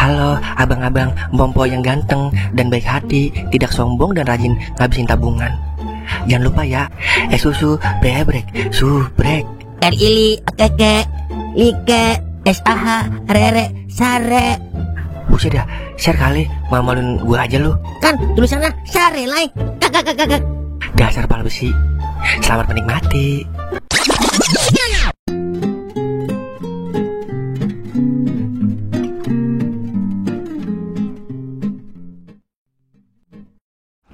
Halo abang-abang Bompo yang ganteng dan baik hati, tidak sombong dan rajin ngabisin tabungan. Jangan lupa ya, susu brebrek, subrek. Ili, keke, like, SAH, rere, sare. Buset dah, share kali, malu-maluin gua aja lu. Kan tulisannya sare, like. Kakak. Dasar pala besi. Selamat menikmati.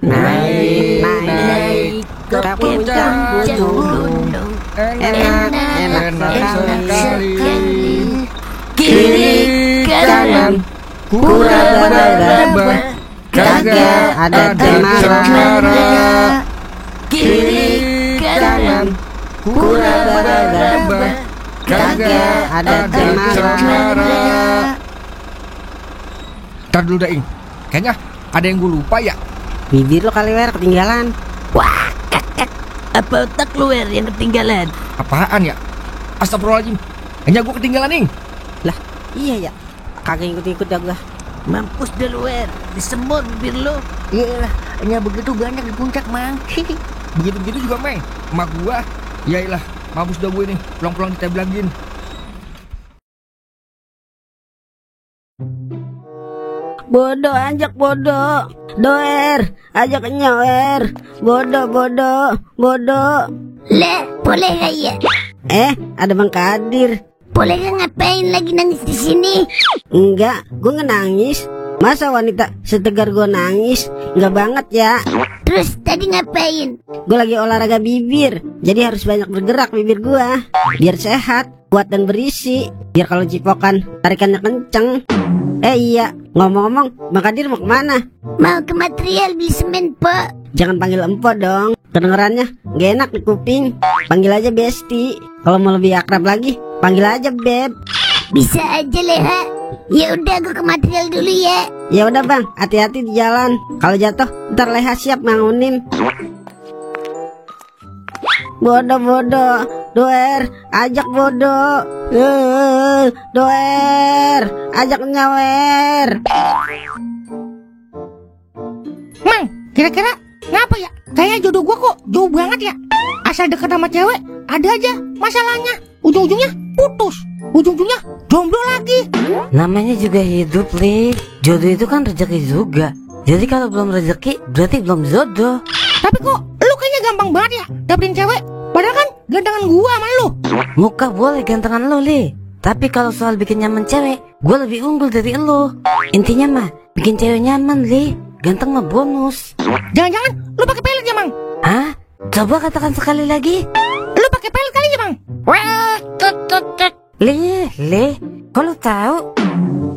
Naik ke puncak gunung, enak sekali. Kiri kanan kuraba-raba, kagak ada cemara. Kiri kanan kuraba-raba, kagak ada cemara. Ntar dulu dah, Ing. Kayaknya ada yang gue lupa ya. Bibir lo kali Wer ketinggalan. Wah, kakak, apa otak lu Wer yang ketinggalan? Apaan ya? Astagfirullahaladzim. Kayaknya gue ketinggalan, Ing. Lah, iya ya. Kagak ikut-ikut ya gua. Mampus dah lu Wer, disemut bibir lu. Iyalah, hanya begitu banyak di puncak, Mang. Begitu-begitu juga, Meng. Emak gua. Yailah, mampus dah gue nih. Pulang-pulang diteblangin. Bodoh ajak bodoh. Doer, ajak nyower. Bodoh. Le, boleh gak ya? Ada Bang Kadir. Boleh gak ngapain lagi nangis di sini? Enggak, gua nggak nangis. Masa wanita setegar gua nangis? Enggak banget ya. Terus tadi ngapain? Gua lagi olahraga bibir, jadi harus banyak bergerak bibir gua biar sehat, kuat dan berisi. Biar kalau cipokan tarikannya kenceng. Iya, ngomong-ngomong, Bang Kadir mau kemana? Mau ke material beli semen, Pak. Jangan panggil empo dong, kedengerannya gak enak di kuping. Panggil aja Besti. Kalau mau lebih akrab lagi, panggil aja Beb. Bisa aja Leha. Ya udah, gue ke material dulu ya. Ya udah Bang, hati-hati di jalan. Kalau jatuh, ntar Leha siap bangunin. Bodoh. Doer, ajak bodoh. Doer, ajak nyawer. Mang, kira-kira ngapa ya? Kayak jodoh gua kok jauh banget ya. Asal deket sama cewek, ada aja masalahnya. Ujung-ujungnya putus, ujung-ujungnya jomblo lagi. Namanya juga hidup, Li. Jodoh itu kan rezeki juga. Jadi kalau belum rezeki, berarti belum jodoh. Tapi kok lu kayaknya gampang banget ya dapetin cewek. Padahal kan gantengan gua sama lu. Muka boleh gantengan lo, Li. Tapi kalau soal bikin nyaman cewek, gua lebih unggul dari lo. Intinya mah, bikin cewek nyaman, Li. Ganteng mah bonus. Jangan-jangan lu pakai pelet ya, Mang? Hah? Coba katakan sekali lagi. Lu pakai pelet kali ya, Mang? Wah, Li, kok lu tahu?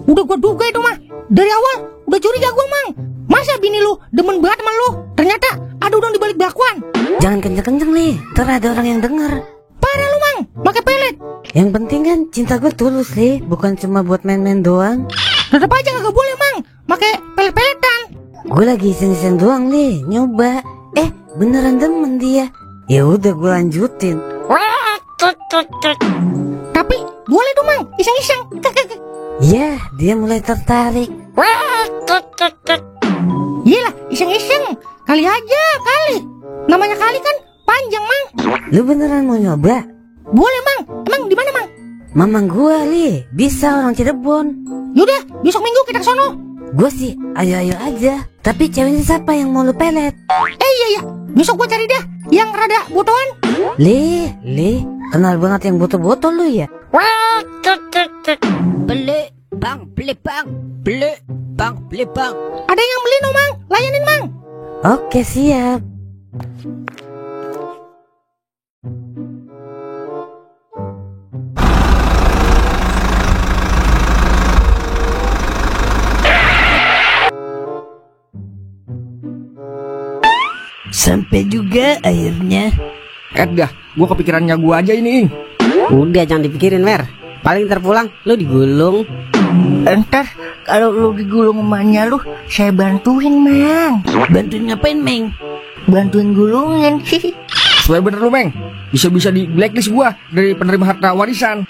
udah gua duga itu mah. Dari awal udah curiga gua, Mang. Masa bini lu demen banget sama lu? Ternyata ada udang di balik bakwan. Jangan kenceng-kenceng, Li. Ntar ada orang yang denger. Parah lu, Mang, pakai pelet. Yang penting kan cinta gue tulus, Li. Bukan cuma buat main-main doang. Tetep aja kagak boleh, Mang, pakai pelet-peletan. Gue lagi iseng-iseng doang, Li. Nyoba. Beneran demen dia. Ya udah gue lanjutin. Tapi boleh tuh, Mang, iseng-iseng. Ya, dia mulai tertarik. Iyalah, iseng-iseng. Kali aja, kali. Namanya kali kan panjang, Mang. Lu beneran mau nyoba? Boleh, Mang. Emang di mana, Mang? Mamang gua, Li. Bisa orang Cirebon. Yaudah, besok Minggu kita ke sono. Gua sih ayo-ayo aja. Tapi ceweknya siapa yang mau lu pelet? Iya. Besok gua cari dah yang rada botohan. Li, kenal banget yang botol-botol lu ya? Beli, bang. Ada yang beli no, Mang. Layanin, Mang. Oke, siap. Sampai juga akhirnya. Dah, gue kepikirannya gue aja ini, Ing. Udah jangan dipikirin Wer. Paling terpulang lu digulung. Entar kalau lu digulung emaknya lu, saya bantuin, Mang. Bantuin ngapain, Meng? Bantuin gulungin. Sesuai bener lu, Meng. Bisa-bisa di blacklist gua dari penerima harta warisan.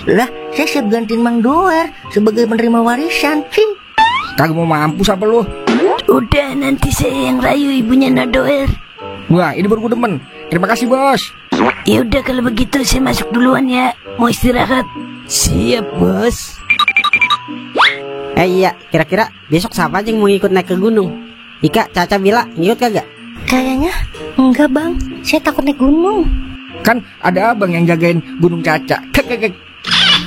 Lah, saya siap gantiin Mang Doer sebagai penerima warisan. Kagak mau mampus apa lu? Udah, nanti saya yang rayu ibunya Nadoer. Wah, ini baru gua demen. Terima kasih, Bos. Ya udah kalau begitu saya masuk duluan ya. Mau istirahat. Siap, Bos. Iya, kira-kira besok siapa aja yang mau ikut naik ke gunung? Ika, Caca, Bila, ngikut kagak? Kayaknya enggak bang, saya takut naik gunung. Kan ada abang yang jagain Gunung Caca. Kek.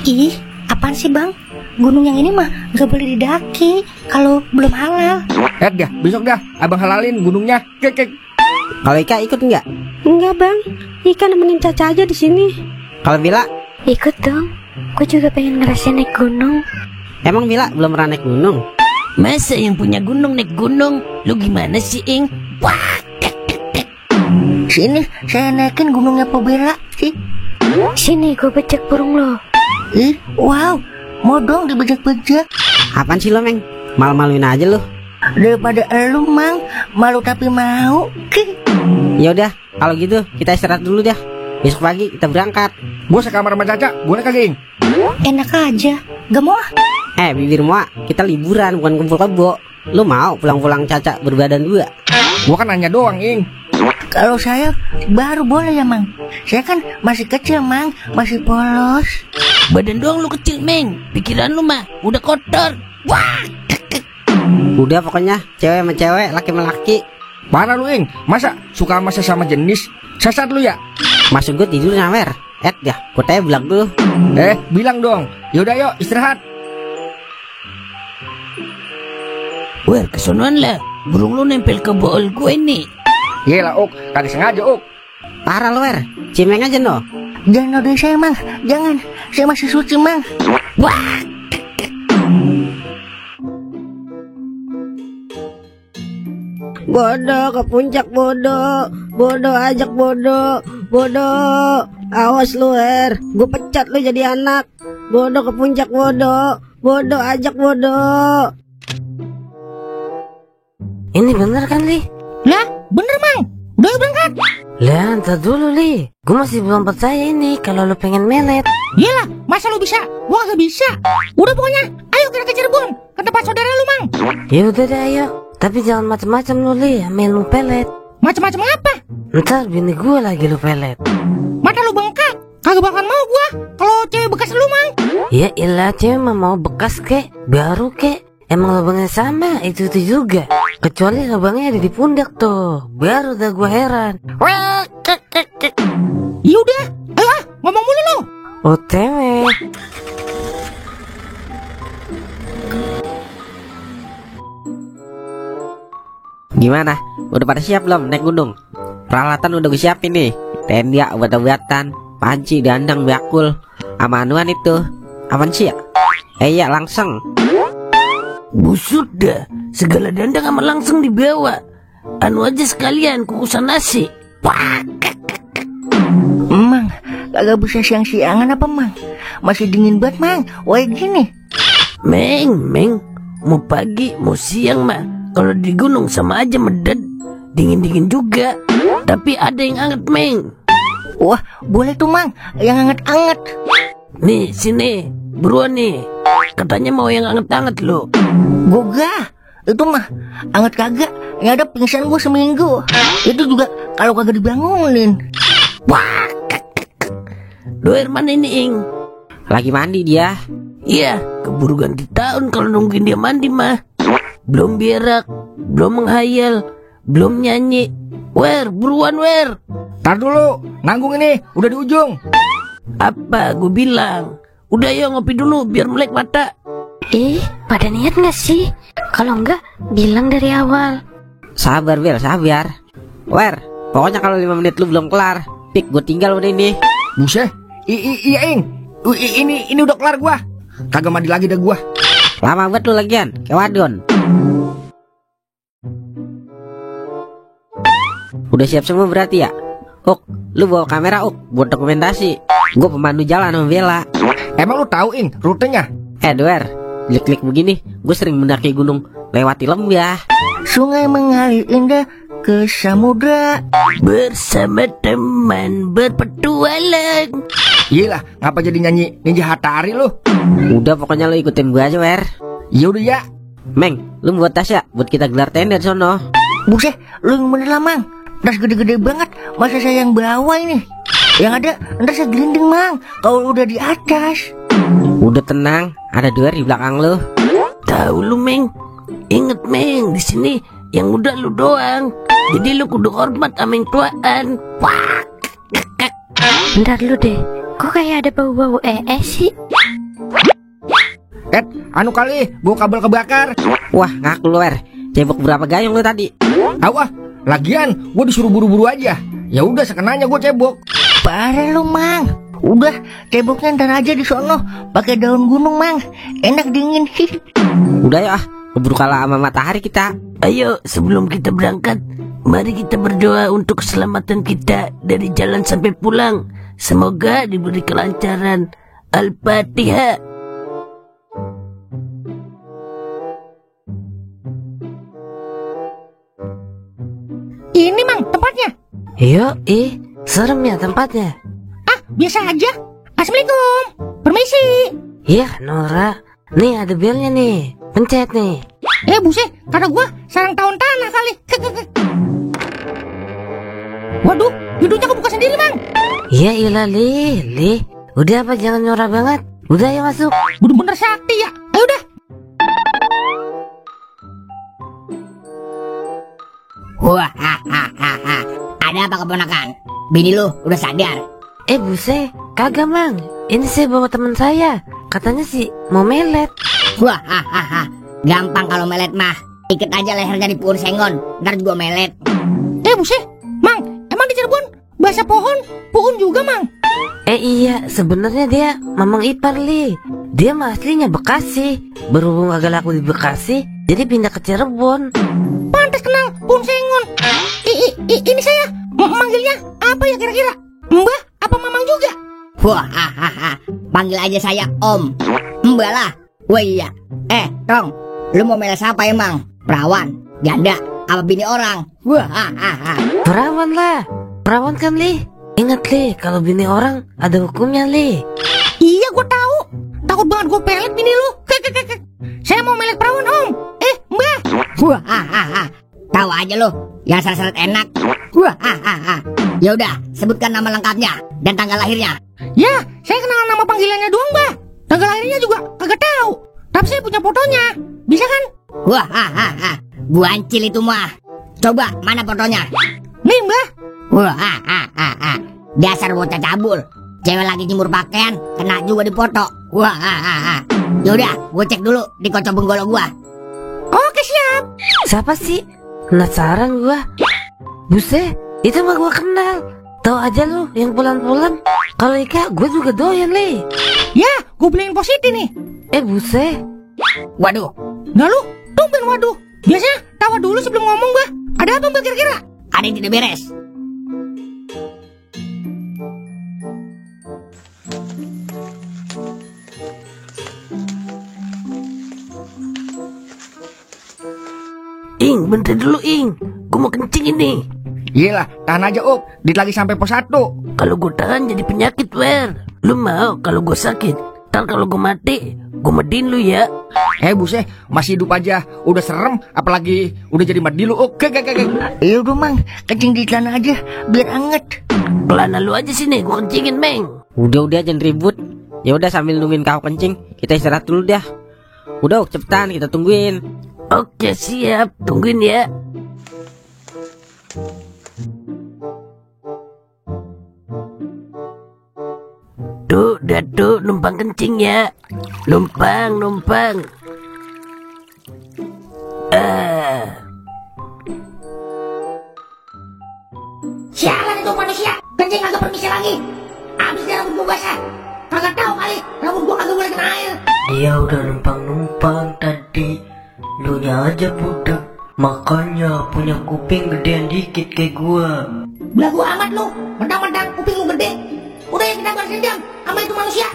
Ih, apaan sih bang? Gunung yang ini mah nggak boleh didaki kalau belum halal. Dah, besok dah abang halalin gunungnya. Kek. Kalau Ika ikut nggak? Enggak bang, Ika nemenin Caca aja di sini. Kalau Bila? Ikut dong, gue juga pengen ngerasain naik gunung. Emang Bila belum pernah naik gunung? Masa yang punya gunung naik gunung? Lu gimana sih, Ing? Wah, Sini, saya naikin gunungnya Po Bella sih. Sini gue becek burung lo. Ih, wow, mau dong dibejek-bejek. Apaan sih lo, Meng? Malu-maluin aja lo. Daripada elu, Mang, malu tapi mau. Ya udah, kalau gitu kita istirahat dulu dah. Besok pagi kita berangkat. Gua sekamar sama Caca, boleh kagak, Ing? Enak aja, gak mau ah. Bibir mua, kita liburan bukan kumpul kebo. Lu mau pulang-pulang Caca berbadan dua? Gua kan nanya doang, Ing. Kalau saya baru boleh ya, Mang. Saya kan masih kecil, Mang, masih polos. badan doang lu kecil, Meng. Pikiran lu mah udah kotor. Wah. Udah pokoknya cewek sama cewek, laki sama laki. Parah lu, Ing. Masa suka sama sesama jenis? Sesat lu ya? Maksud gue tidur nyawer. Ya, gue tanya bilang dulu. Bilang dong. Yaudah yuk, istirahat. Wer, kesonoan lah. Burung lu nempel ke bool gue nih. Yelah, Ok. Kagak sengaja, Ok. Parah lu, Wer. Cimeng aja no. Jangan nodai saya, Mang. Jangan. Saya masih suci, Mang. Wah. Bodoh ke puncak, bodoh. Bodoh ajak bodoh. Bodoh. Awas lu, Wer. Gue pecat lu jadi anak. Bodoh ke puncak, bodoh. Bodoh ajak bodoh. Ini bener kan, Li? Lah, bener Mang. Udah berangkat. Lah, ntar dulu, Li. Gue masih belum percaya ini kalau lu pengen melet. Iyalah, masa lu bisa? Gua gak bisa. Udah pokoknya, ayo kita ke Cirebon, ke tempat saudara lu, Mang. Ya udah deh, ayo. Tapi jangan macem-macem lu, Li. Main lu pelet. Macam-macam apa? Ntar bini gue lagi lu pelet. Mata lu bengkak. Kagak bakalan mau gua kalau cewek bekas lu, Mang. Ya ilah, cewek mah mau bekas kek, baru kek. Emang lubangnya sama, itu juga. Kecuali lubangnya ada di pundak tuh. Baru dah gua heran. Yaudah, ayo ah, ngomong mulu lu. OTW. Gimana? Udah pada siap belum naik gunung? Peralatan udah gue siapin nih. Tenda, obat-obatan, panci, dandang, bakul, sama anuan itu. Apaan sih ya? Iya, langsung. Busut dah. Segala dandang sama langsung dibawa. Anu aja sekalian kukusan nasi. Wah. Mang, kagak bisa siang-siangan apa, Mang? Masih dingin banget, Mang. Wah, gini. Meng. Mau pagi, mau siang mah. Kalau di gunung sama aja meded. Dingin-dingin juga. Tapi ada yang anget, Meng. Wah, boleh tuh, Mang. Yang anget-anget. Nih, sini. Buruan nih. Katanya mau yang anget-anget lo. Goga. Itu mah anget kagak. Yang ada pingsan gua seminggu. Itu juga kalau kagak dibangunin. Wah. Doer mana ini, Ing? Lagi mandi dia. Iya, keburu ganti tahun kalau nungguin dia mandi mah. Belum berak, belum menghayal, belum nyanyi. Wer, buruan, Wer. Tar dulu, nanggung ini, udah di ujung. Apa gue bilang? Udah ya ngopi dulu biar melek mata. Pada niat gak sih? Kalau enggak, bilang dari awal. Sabar, Bel, sabar. Wer, pokoknya kalau 5 menit lu belum kelar, pik gue tinggal udah ini. Buset. Iya, Ing. Ini udah kelar gua. Kagak mandi lagi dah gua. Lama banget lu lagian, kayak wadon. Udah siap semua berarti ya? Ok, lu bawa kamera Ok, buat dokumentasi. Gue pemandu jalan sama Bella. Emang lu tahu, Ing, rutenya? Dwer, klik-klik begini, gue sering mendaki gunung lewati lembah. Sungai mengalir indah ke samudra bersama teman berpetualang. Iyalah, ngapa jadi nyanyi Ninja Hatari lu? Udah pokoknya lo ikutin gua aja, Wer. Ya udah ya. Meng, lu buat tas ya, buat kita gelar tender sono. Buset, lu yang bener lah Mang. Tas gede-gede banget, masa saya yang bawa ini? Yang ada, ntar saya gelinding Mang, kalau udah di atas. Udah tenang, ada dua di belakang lu. Tahu lu, Meng. Ingat, Meng, di sini yang udah lu doang. Jadi lu kudu hormat sama yang tuaan. Wah. Bentar lu deh, kok kayak ada bau-bau sih? Anu kali, bawa kabel kebakar. Wah, ngaku lu, Wer. Cebok berapa gayung lu tadi? Awah, lagian gue disuruh buru-buru aja. Ya udah sekenanya gue cebok. Parah lu Mang. Udah, ceboknya ntar aja di sono, pakai daun gunung Mang. Enak dingin. Udah ya, keburu kalah sama matahari kita. Ayo, sebelum kita berangkat, mari kita berdoa untuk keselamatan kita dari jalan sampai pulang. Semoga diberi kelancaran. Al-Fatihah. Ini Mang, tempatnya. Yo, serem ya tempatnya. Ah, biasa aja. Assalamualaikum. Permisi. Iya, Nora. Nih ada belnya nih. Pencet nih. Buset, kata gua sarang tahun tanah kali. Waduh, hidungnya kebuka sendiri Mang. Iya, iyalah, Li. Udah apa, jangan norak banget. Udah, ayo masuk. Bener-bener sakti ya. Ayo udah. Wah, ada apa keponakan? Bini lu udah sadar? Buset, kagak Mang. Ini saya bawa teman saya. Katanya sih mau melet. Wah, gampang kalau melet mah. Ikat aja lehernya di pohon sengon, ntar juga melet. Buset, Mang, emang di Cirebon bahasa pohon, puun juga Mang? Iya, sebenarnya dia mamang ipar, Li. Dia mah aslinya Bekasi. Berhubung agak laku di Bekasi, jadi pindah ke Cirebon. Pantes kenal puun sengon. Ini saya manggilnya apa ya kira-kira? Mbah apa mamang juga? Wah, panggil aja saya Om. Mbak lah. Wah iya. Tong, lu mau melet siapa emang? Perawan, janda, apa bini orang? Wah, Perawan lah. Perawan kan, Li? Ingat, Li, kalau bini orang ada hukumnya, Li. Iya, gua tahu. Takut banget gua pelet bini lu. Saya mau melet perawan, Om. Mbah. Wah, tahu aja lu yang seret-seret enak. Wah, ya udah, sebutkan nama lengkapnya dan tanggal lahirnya. Ya, saya kenal nama panggilannya doang, Mbah. Tanggal lahirnya juga kagak tahu. Tapi saya punya fotonya. Bisa kan? Wah, guancil itu mah. Coba, mana fotonya? Nih, Mbah. Wah, dasar bocah cabul. Cewek lagi jemur pakaian, kena juga di foto. Wah, yaudah, gue cek dulu di kocok benggolo gua. Oke, siap. Siapa sih? Penasaran gua. Buset, itu mah gua kenal. Tahu aja lu yang pulang-pulang. Kalau Ika, gue juga doyan, Li. Ya, gue beliin positi nih. Buset. Waduh, Nah lu, tumben waduh. Biasanya tawa dulu sebelum ngomong, Mbah. Ada apa, Mbah, kira-kira? ada yang tidak beres. Ing, bentar dulu, Ing. Gue mau kencing ini. Iyalah, tahan aja Up. Dit lagi sampai pos 1. Kalau gue tahan jadi penyakit, Wer. Lu mau kalau gue sakit? Ntar kalau gue mati, gue medin lu ya. Buset, masih hidup aja udah serem, apalagi udah jadi mandi lu. Oke. Ya udah, Mang. Kencing di celana aja biar anget. Pelana lu aja sini, gue kencingin, Meng. Udah jangan ribut. Ya udah sambil nungguin kau kencing, kita istirahat dulu dah. Udah cepetan kita tungguin. Oke, siap. Tungguin ya. Tuh, Datu, numpang kencing ya. Numpang. Sialan itu manusia. Kencing kagak permisi lagi. Abis dia rambut gua basah. Kagak tahu kali rambut gua kagak boleh kena air. Dia udah numpang tadi. Lu nya aja budak. Makanya punya kuping gedean dikit kayak gua. Belagu amat lu. Mentang-mentang kuping lu gede. Udah yang kita balas dendam sama itu manusia.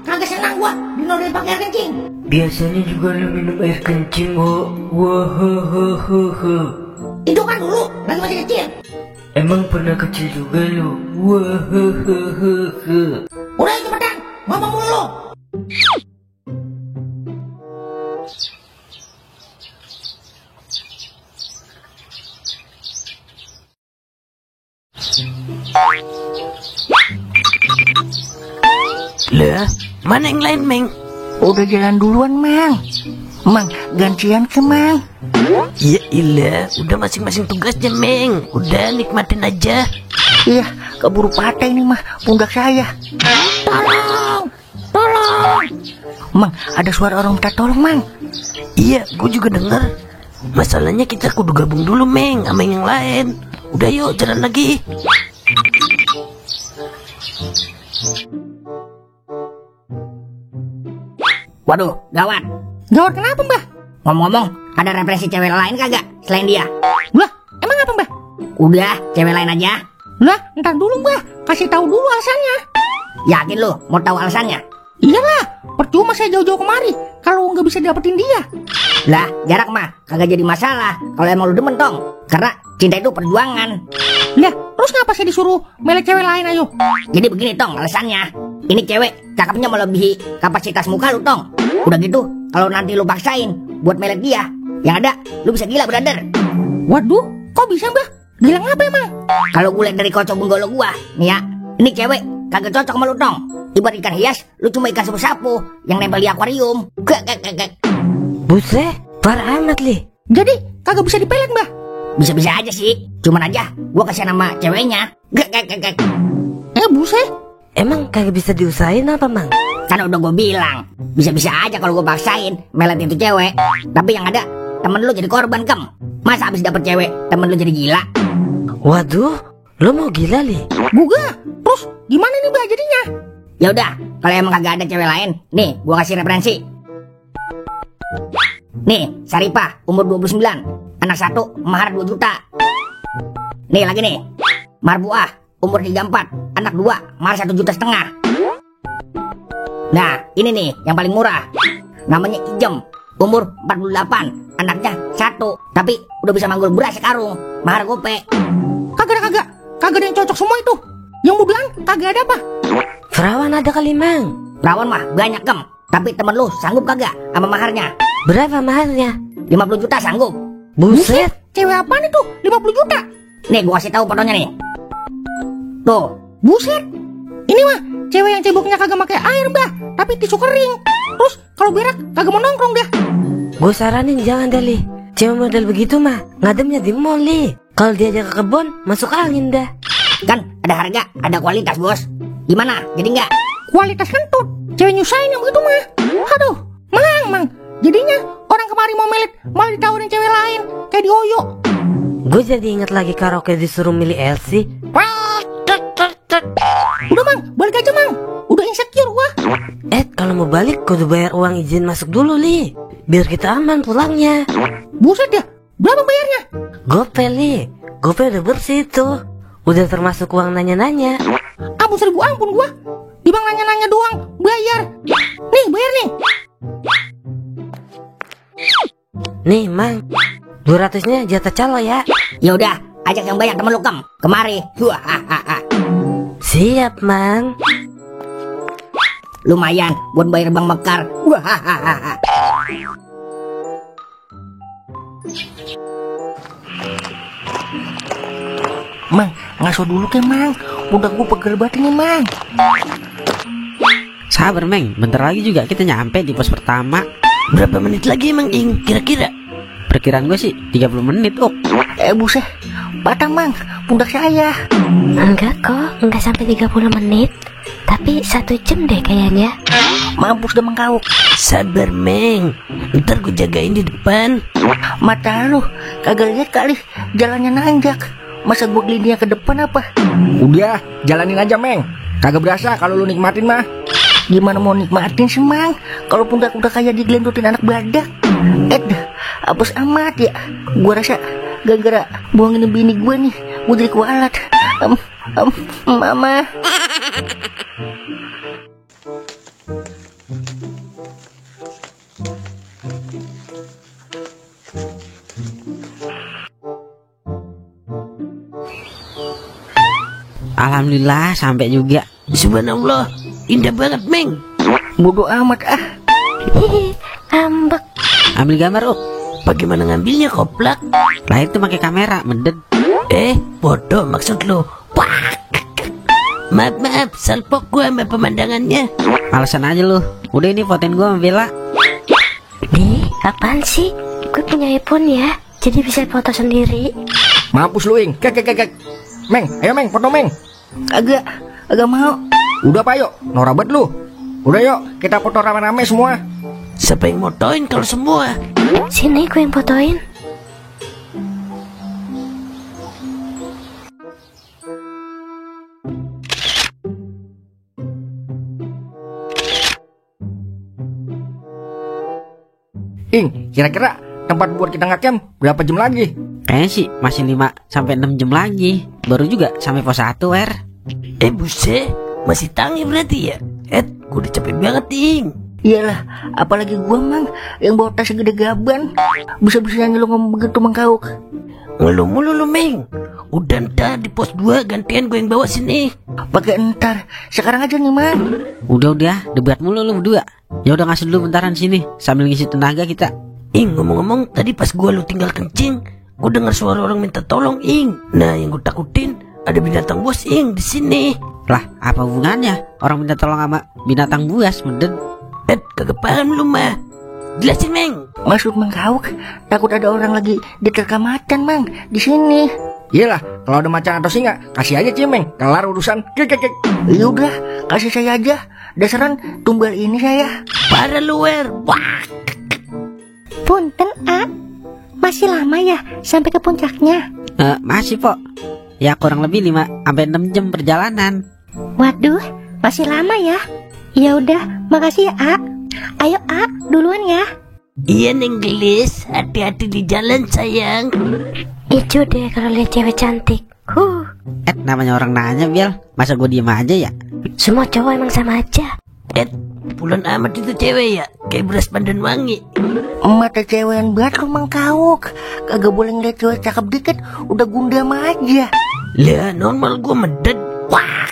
Kagak senang gua dinodai pakai air kencing. Biasanya juga lu minum air kencing kok. Wah. Itu kan dulu, lagi masih kecil. Emang pernah kecil juga lu? Wah. Udah cepetan, ngomong mulu lu. Lah, mana yang lain, Meng? Udah jalan duluan, Mang. Mang, gantian ke Mang. Ya ilah, udah masing-masing tugasnya, Meng. Udah nikmatin aja. Iya, keburu patah ini mah pundak saya. Tolong, tolong. Mang, ada suara orang minta tolong, Mang. Iya, gue juga denger. Masalahnya kita kudu gabung dulu, Meng, sama yang lain. Udah yuk, jalan lagi. Waduh, gawat. Gawat kenapa, Mbah? Ngomong-ngomong, ada referensi cewek lain kagak selain dia? Lah, emang apa, Mbah? Udah, cewek lain aja. Lah, ntar dulu, Mbah. Kasih tahu dulu alasannya. Yakin lu mau tahu alasannya? Iyalah, percuma saya jauh-jauh kemari kalau nggak bisa dapetin dia. Lah, jarak mah kagak jadi masalah kalau emang lu demen tong. Karena cinta itu perjuangan. Lah, terus ngapa saya disuruh milih cewek lain, ayo? Jadi begini tong alasannya. Ini cewek cakepnya melebihi kapasitas muka lu tong. Udah gitu, kalau nanti lu paksain buat melet dia, yang ada lu bisa gila, brother. Waduh, kok bisa, Mbah? Gila ngapa emang? Kalau gue liat dari kocok benggolo gua, nih ya, ini cewek kagak cocok sama lu tong. Ibarat ikan hias, lu cuma ikan sapu-sapu yang nempel di akuarium. Buset, parah amat, Li. Jadi, kagak bisa dipelet, Mbah? Bisa-bisa aja sih, cuman aja gua kasihan sama ceweknya. Buset. Emang kagak bisa diusahain apa, Mang? Kan udah gue bilang, bisa-bisa aja kalau gue paksain melet itu cewek. Tapi yang ada temen lu jadi korban, Kem. Masa abis dapet cewek temen lu jadi gila? Waduh, lo mau gila, Li? Guga, terus gimana nih, Mbah, jadinya? Ya udah, kalau emang kagak ada cewek lain, nih gue kasih referensi. Nih, Saripah, umur 29, anak 1, mahar 2 juta. Nih lagi nih, Marbuah, umur 34, anak 2, mahar 1,5 juta. Nah, ini nih yang paling murah. Namanya Ijem, umur 48, anaknya 1, tapi udah bisa manggul beras sekarung, mahar gope. Kagak ada yang cocok semua itu. Yang mudahan kagak ada apa? Perawan ada kali, Mang. Perawan mah banyak, Kem. Tapi temen lu sanggup kagak sama maharnya? Berapa maharnya? 50 juta sanggup. Buset. Cewek apaan itu? 50 juta? Nih gua kasih tahu fotonya nih. Tuh. Buset. Ini mah cewek yang ceboknya kagak pakai air, Mbah, tapi tisu kering. Terus kalau berak kagak mau nongkrong dah. Gue saranin jangan deh, Li. Cewek model begitu mah ngademnya di mall, Li. Kalau diajak ke kebun, masuk angin dah. Kan ada harga, ada kualitas, Bos. Gimana? Jadi enggak? Kualitas kentut. Cewek nyusahin yang begitu mah. Aduh, Mang. Jadinya orang kemari mau melit malah ditawarin cewek lain kayak dioyo. Gue jadi inget lagi karaoke disuruh milih Elsie. Udah, Mang, balik aja, Mang. Udah insecure gua. Kalau mau balik kudu bayar uang izin masuk dulu, Li. Biar kita aman pulangnya. Buset ya, berapa bayarnya? Gope, Li. Gope udah bersih tuh. Udah termasuk uang nanya-nanya. Ampun 1000 ampun gua. Di bang nanya-nanya doang, bayar. Nih, bayar nih. Nih, Mang. 200-nya jatah calo ya. Ya udah, ajak yang banyak temen lu, Kem. Kemari. Siap, Mang. Lumayan buat bayar Bang Mekar. Mang, ngaso dulu ke, Mang. Pundak gua pegel banget ini, Mang. Sabar, Meng. Bentar lagi juga kita nyampe di pos pertama. Berapa menit lagi, Mang Ing? Kira-kira? Perkiraan gue sih 30 menit, Ok. Buset. Batang, Mang. Pundak saya. Enggak kok, enggak sampai 30 menit. Tapi 1 jam deh kayaknya. Mampus dah mengkau. Sabar, Meng. Ntar gue jagain di depan. Mata lu kagak lihat kali jalannya nanjak. Masa gua gelindingnya ke depan apa? Udah, jalanin aja, Meng. Kagak berasa kalau lu nikmatin mah. Gimana mau nikmatin sih, Mang? Kalau pundak udah kayak digelendotin anak badak. Apes amat ya. Gua rasa gara-gara bohongin bini gue nih, gua jadi kualat. Mama. Alhamdulillah sampai juga. Subhanallah, indah banget, Meng. Bodoh amat ah. Hihi, ambek. Ambil gambar, Bagaimana ngambilnya, koplak? Lah itu pakai kamera, meded. Bodoh maksud lo. Wah. Maaf, salpok gua sama pemandangannya. Alasan aja lu. Udah ini fotoin gua sama Bella. Di, apaan sih? Gue punya iPhone ya, jadi bisa foto sendiri. Mampus lu, Ing. Kek. Meng, ayo Meng, foto Meng. Agak mau. Udah pak, yuk. Norak banget lu. Udah yuk, kita foto rame-rame semua. Siapa yang motoin kalau semua? Sini gue yang fotoin. Ing, kira-kira tempat buat kita ngecamp berapa jam lagi? Kayaknya sih masih 5-6 jam lagi. Baru juga sampai pos 1, Wer. Buset, masih tangi berarti ya? Gue udah capek banget, Ing. Iyalah, apalagi gua Mang yang bawa tas segede gaban. Bisa-bisanya lu ngomong begitu Mang Kauk. Ngeluh mulu lu, Meng. Udah ntar di pos 2 gantian gue yang bawa sini. Pakai ntar, sekarang aja nih Mang. Udah, debat mulu lu berdua. Ya udah ngasih dulu bentaran sini sambil ngisi tenaga kita. Ing, ngomong-ngomong, tadi pas gue lu tinggal kencing, gue dengar suara orang minta tolong, Ing. Nah, yang gue takutin ada binatang buas, Ing, di sini. Lah, apa hubungannya orang minta tolong sama binatang buas, meden? Kagak paham lu mah. Jelasin, Meng. Maksud Mang Kauk, takut ada orang lagi diterkam macan, Mang, di sini. Iyalah, kalau ada macan atau singa, kasih aja Cimeng, kelar urusan. Kek. Yaudah, kasih saya aja. Dasaran tumbal ini saya. Parah lu, Wer. Wah. Punten, A. Masih lama ya sampai ke puncaknya? Masih, Pok. Ya kurang lebih 5-6 jam perjalanan. Waduh, masih lama ya. Ya udah, makasih ya, A. Ayo, A, duluan ya. Iya, Neng Gelis. Hati-hati di jalan, sayang. Ijo deh kalau lihat cewek cantik. Namanya orang nanya, Bial. Masa gue diem aja ya? Semua cowok emang sama aja. Bulan amat itu cewek ya, kayak beras pandan wangi. Mata cewekan banget lu Mang Kauk. Kagak boleh ngeliat cewek cakep dikit, udah gundam aja. Lah, normal gue meded. Wah.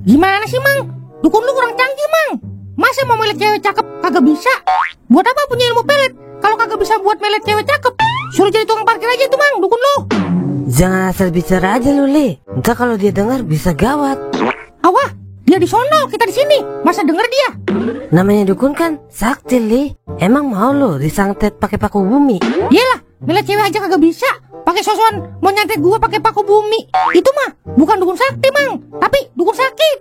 Gimana sih, Mang? Dukun lu kurang canggih, Mang. Masa mau melet cewek cakep kagak bisa? Buat apa punya ilmu pelet kalau kagak bisa buat melet cewek cakep? Suruh jadi tukang parkir aja tuh, Mang, dukun lu. Jangan asal bicara aja lu, Le. Ntar kalau dia dengar bisa gawat. Awah, dia di sono, kita di sini. Masa denger dia? Namanya dukun kan sakti, Le. Emang mau lo disantet pakai paku bumi? Iyalah, melet cewek aja kagak bisa. Pakai sosokan mau nyantet gua pakai paku bumi. Itu mah bukan dukun sakti, Mang, tapi dukun sakit.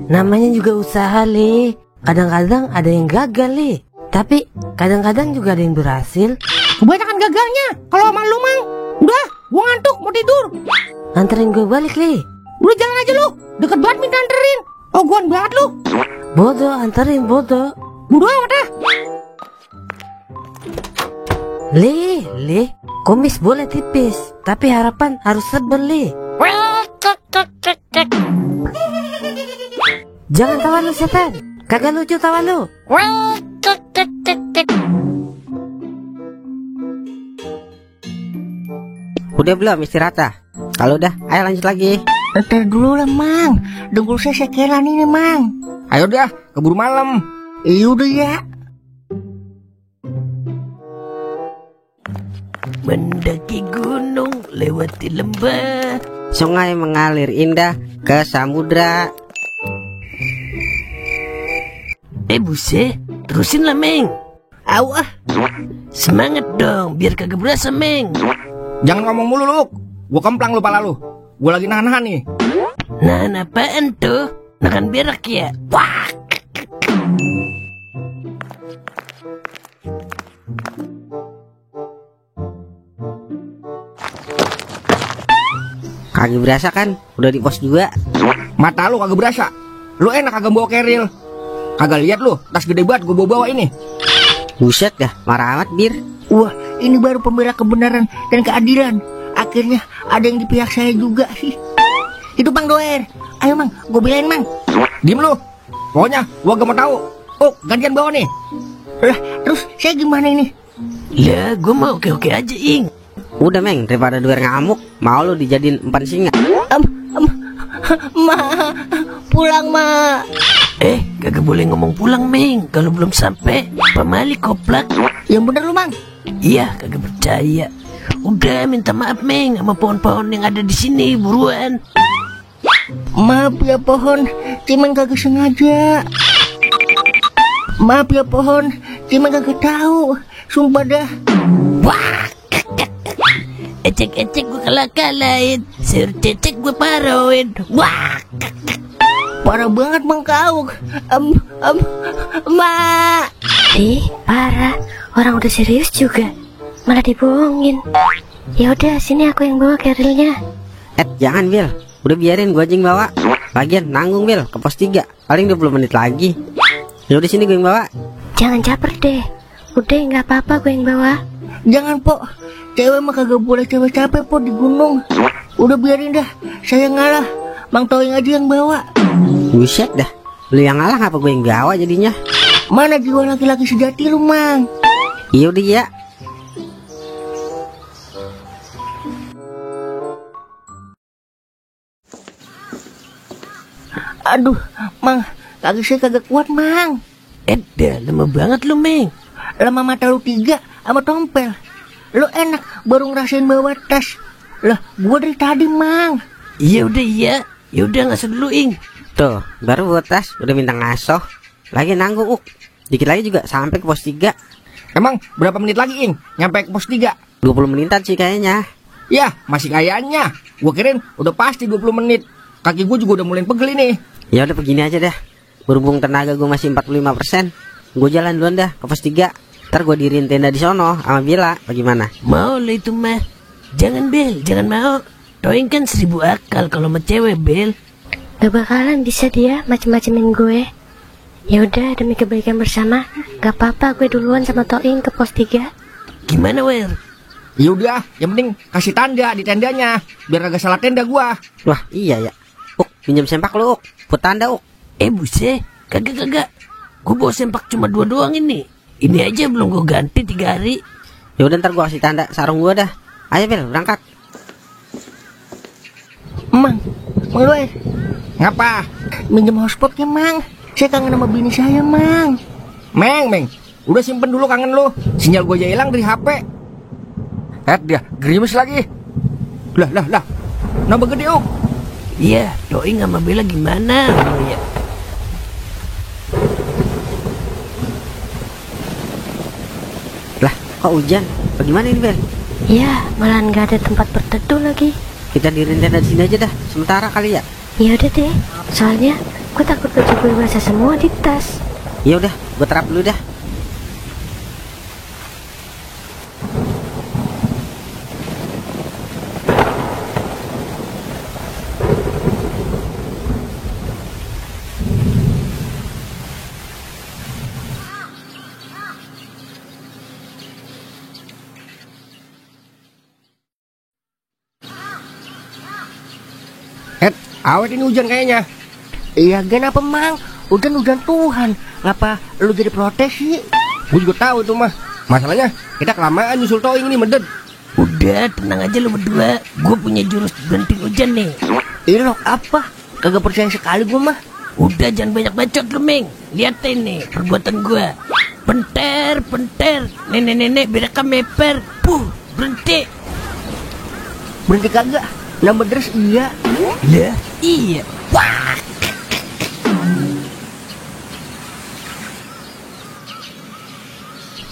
Namanya juga usaha, Le. Kadang-kadang ada yang gagal, Le. Tapi kadang-kadang juga ada yang berhasil. Kebanyakan gagalnya kalau sama lu, Mang. Udah, gua ngantuk mau tidur. Anterin gue balik, Le. Udah jalan aja lu, deket banget minta anterin. Oh, guan banget lu. Bodoh, anterin bodoh. Bodoh amat dah. Le, kumis boleh tipis, tapi harapan harus sebel, Le. Jangan tawa lu, setan. Kagak lucu tawa lu. Udah belum istirahat? Kalau udah, ayo lanjut lagi. Ntar dulu lah Mang, dengkul saya sekelan ini Mang. Ayo dah, keburu malam. Yaudah ya. Mendaki gunung, lewati lembah. Sungai mengalir indah ke samudra. Buset, terusin lah, Meng. Awah. Semangat dong, biar kagak berasa, Meng. Jangan ngomong mulu lu. Gua kemplang lu pala lu. Gua lagi nahan-nahan nih. Nahan apaan tuh? Nahan berak ya? Wah. Kagak berasa kan? Udah di pos 2. Mata lu kagak berasa. Lu enak kagak bawa keril. Kagak lihat lu, tas gede banget gua bawa ini. Buset dah, marah amat Bir. Wah, ini baru pembela kebenaran dan keadilan. Akhirnya ada yang di pihak saya juga sih. Itu Bang Doer. Ayo Mang, gue belain Mang. Diem lu. Pokoknya gua gak mau tahu. Oh, gantian bawa nih. Lah, terus saya gimana ini? Lah, gua mau oke-oke aja, Ing. Udah Meng, daripada duer ngamuk, mau lu dijadiin umpan singa. Ma, pulang ma. Kagak boleh ngomong pulang Meng, kalau belum sampai pamali koplak. Yang bener lu Mang. Iya, kagak percaya. Udah minta maaf Meng sama pohon-pohon yang ada di sini, buruan. Maaf ya pohon, Cimeng kagak sengaja. Maaf ya pohon, Cimeng kagak tahu. Sumpah dah. Wah, ecek-ecek gue kalah-kalahin, sayur cecek gue paroin. Wah, Parah banget Mang Kauk. Ma. Parah. Orang udah serius juga, malah dibohongin. Ya udah, sini aku yang bawa kerilnya. Jangan Bil, udah biarin gue aja yang bawa. Lagian nanggung Bil, ke pos 3, paling 20 menit lagi. Ya udah sini gue yang bawa. Jangan caper deh. Udah, nggak apa-apa gue yang bawa. Jangan po, cewek mah kagak boleh cewek capek po di gunung. Udah biarin dah, saya ngalah. Mang Toing aja yang bawa. Buset dah, lu yang ngalah apa gue yang bawa jadinya? Mana jiwa laki-laki sejati lu Mang? Iya udah ya. Aduh, Mang, kaki saya kagak kuat Mang. Dah lama banget lu Meng. Lama mata lu 3 sama tompel. Lu enak baru ngerasain bawa tas. Lah, gua dari tadi Mang. Iya udah ya. Ya udah nggak usah dulu Ing. Tuh, baru buat tas udah minta ngasoh. Lagi nanggung Dikit lagi juga sampai ke pos 3. Emang berapa menit lagi Ing nyampe ke pos 3? 20 menitan sih kayaknya. Ya masih kayaknya. Gua kirain udah pasti 20 menit. Kaki gue juga udah mulai pegel ini. Ya udah begini aja dah. Berhubung tenaga gue masih 45%, gue jalan duluan dah ke pos 3. Ntar gue diriin tenda di sono sama Bila. Bagaimana? Mau lah itu mah. Jangan Bel, jangan mau. Toing kan 1000 akal kalau sama cewek Bel. Gak bakalan bisa dia macem-macemin gue. Ya udah, demi kebaikan bersama, gak apa-apa gue duluan sama Toing ke pos 3. Gimana Wel? Ya udah, yang penting kasih tanda di tendanya biar agak salah tenda gua. Wah iya ya. Pinjam sempak lu buat tanda buset, kagak. Gue bawa sempak cuma 2 doang ini. Ini aja belum gue ganti 3 hari. Ya udah ntar gue kasih tanda sarung gue dah. Ayo Bel, berangkat. Mang lu Ngapa? minjem hotspotnya Mang. Saya kangen sama bini saya Mang. Meng, udah simpen dulu kangen lu. Sinyal gua aja hilang dari HP. Dia gerimis lagi. Lah. Nambah gede Iya, Toing sama Bella gimana ya? Lah, kok hujan? Bagaimana ini Bel? Ya, malah nggak ada tempat berteduh lagi. Kita diriin tenda di sini aja dah, sementara kali ya. Ya udah deh, soalnya gue takut baju gue basah semua di tas. Ya udah, gue terap dulu dah. Awet ini hujan kayaknya. Iya kenapa Mang? Hujan Tuhan. Ngapa lu jadi protes sih? Gue juga tahu itu mah. Masalahnya kita kelamaan nyusul Toing ini meded. Udah tenang aja lu berdua. Gue punya jurus berhenti hujan nih. Ilok apa? Kagak percaya sekali gue mah. Udah jangan banyak bacot lu Meng. Liatin nih perbuatan gue. Penter. Nenek beda meper. Berhenti. Berhenti kagak? Nambah deres iya. Lah iya. Wah.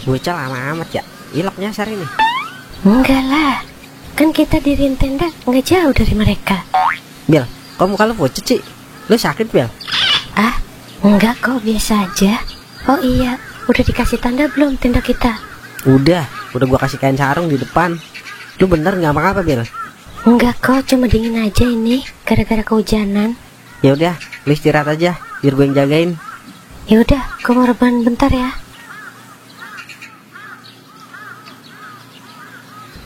Bocah lama amat ya. Ilok nyasar ini. Enggak lah, kan kita diriin tenda nggak jauh dari mereka. Bel, kok muka lu pucet sih? Lu sakit Bel? Ah, enggak kok, biasa aja. Oh iya, udah dikasih tanda belum tenda kita? Udah gua kasih kain sarung di depan. Lu bener nggak apa-apa Bel? Enggak kok, cuma dingin aja ini gara-gara kehujanan. Ya udah, lu istirahat aja, biar gue yang jagain. Ya udah, gue mau rebahan bentar ya.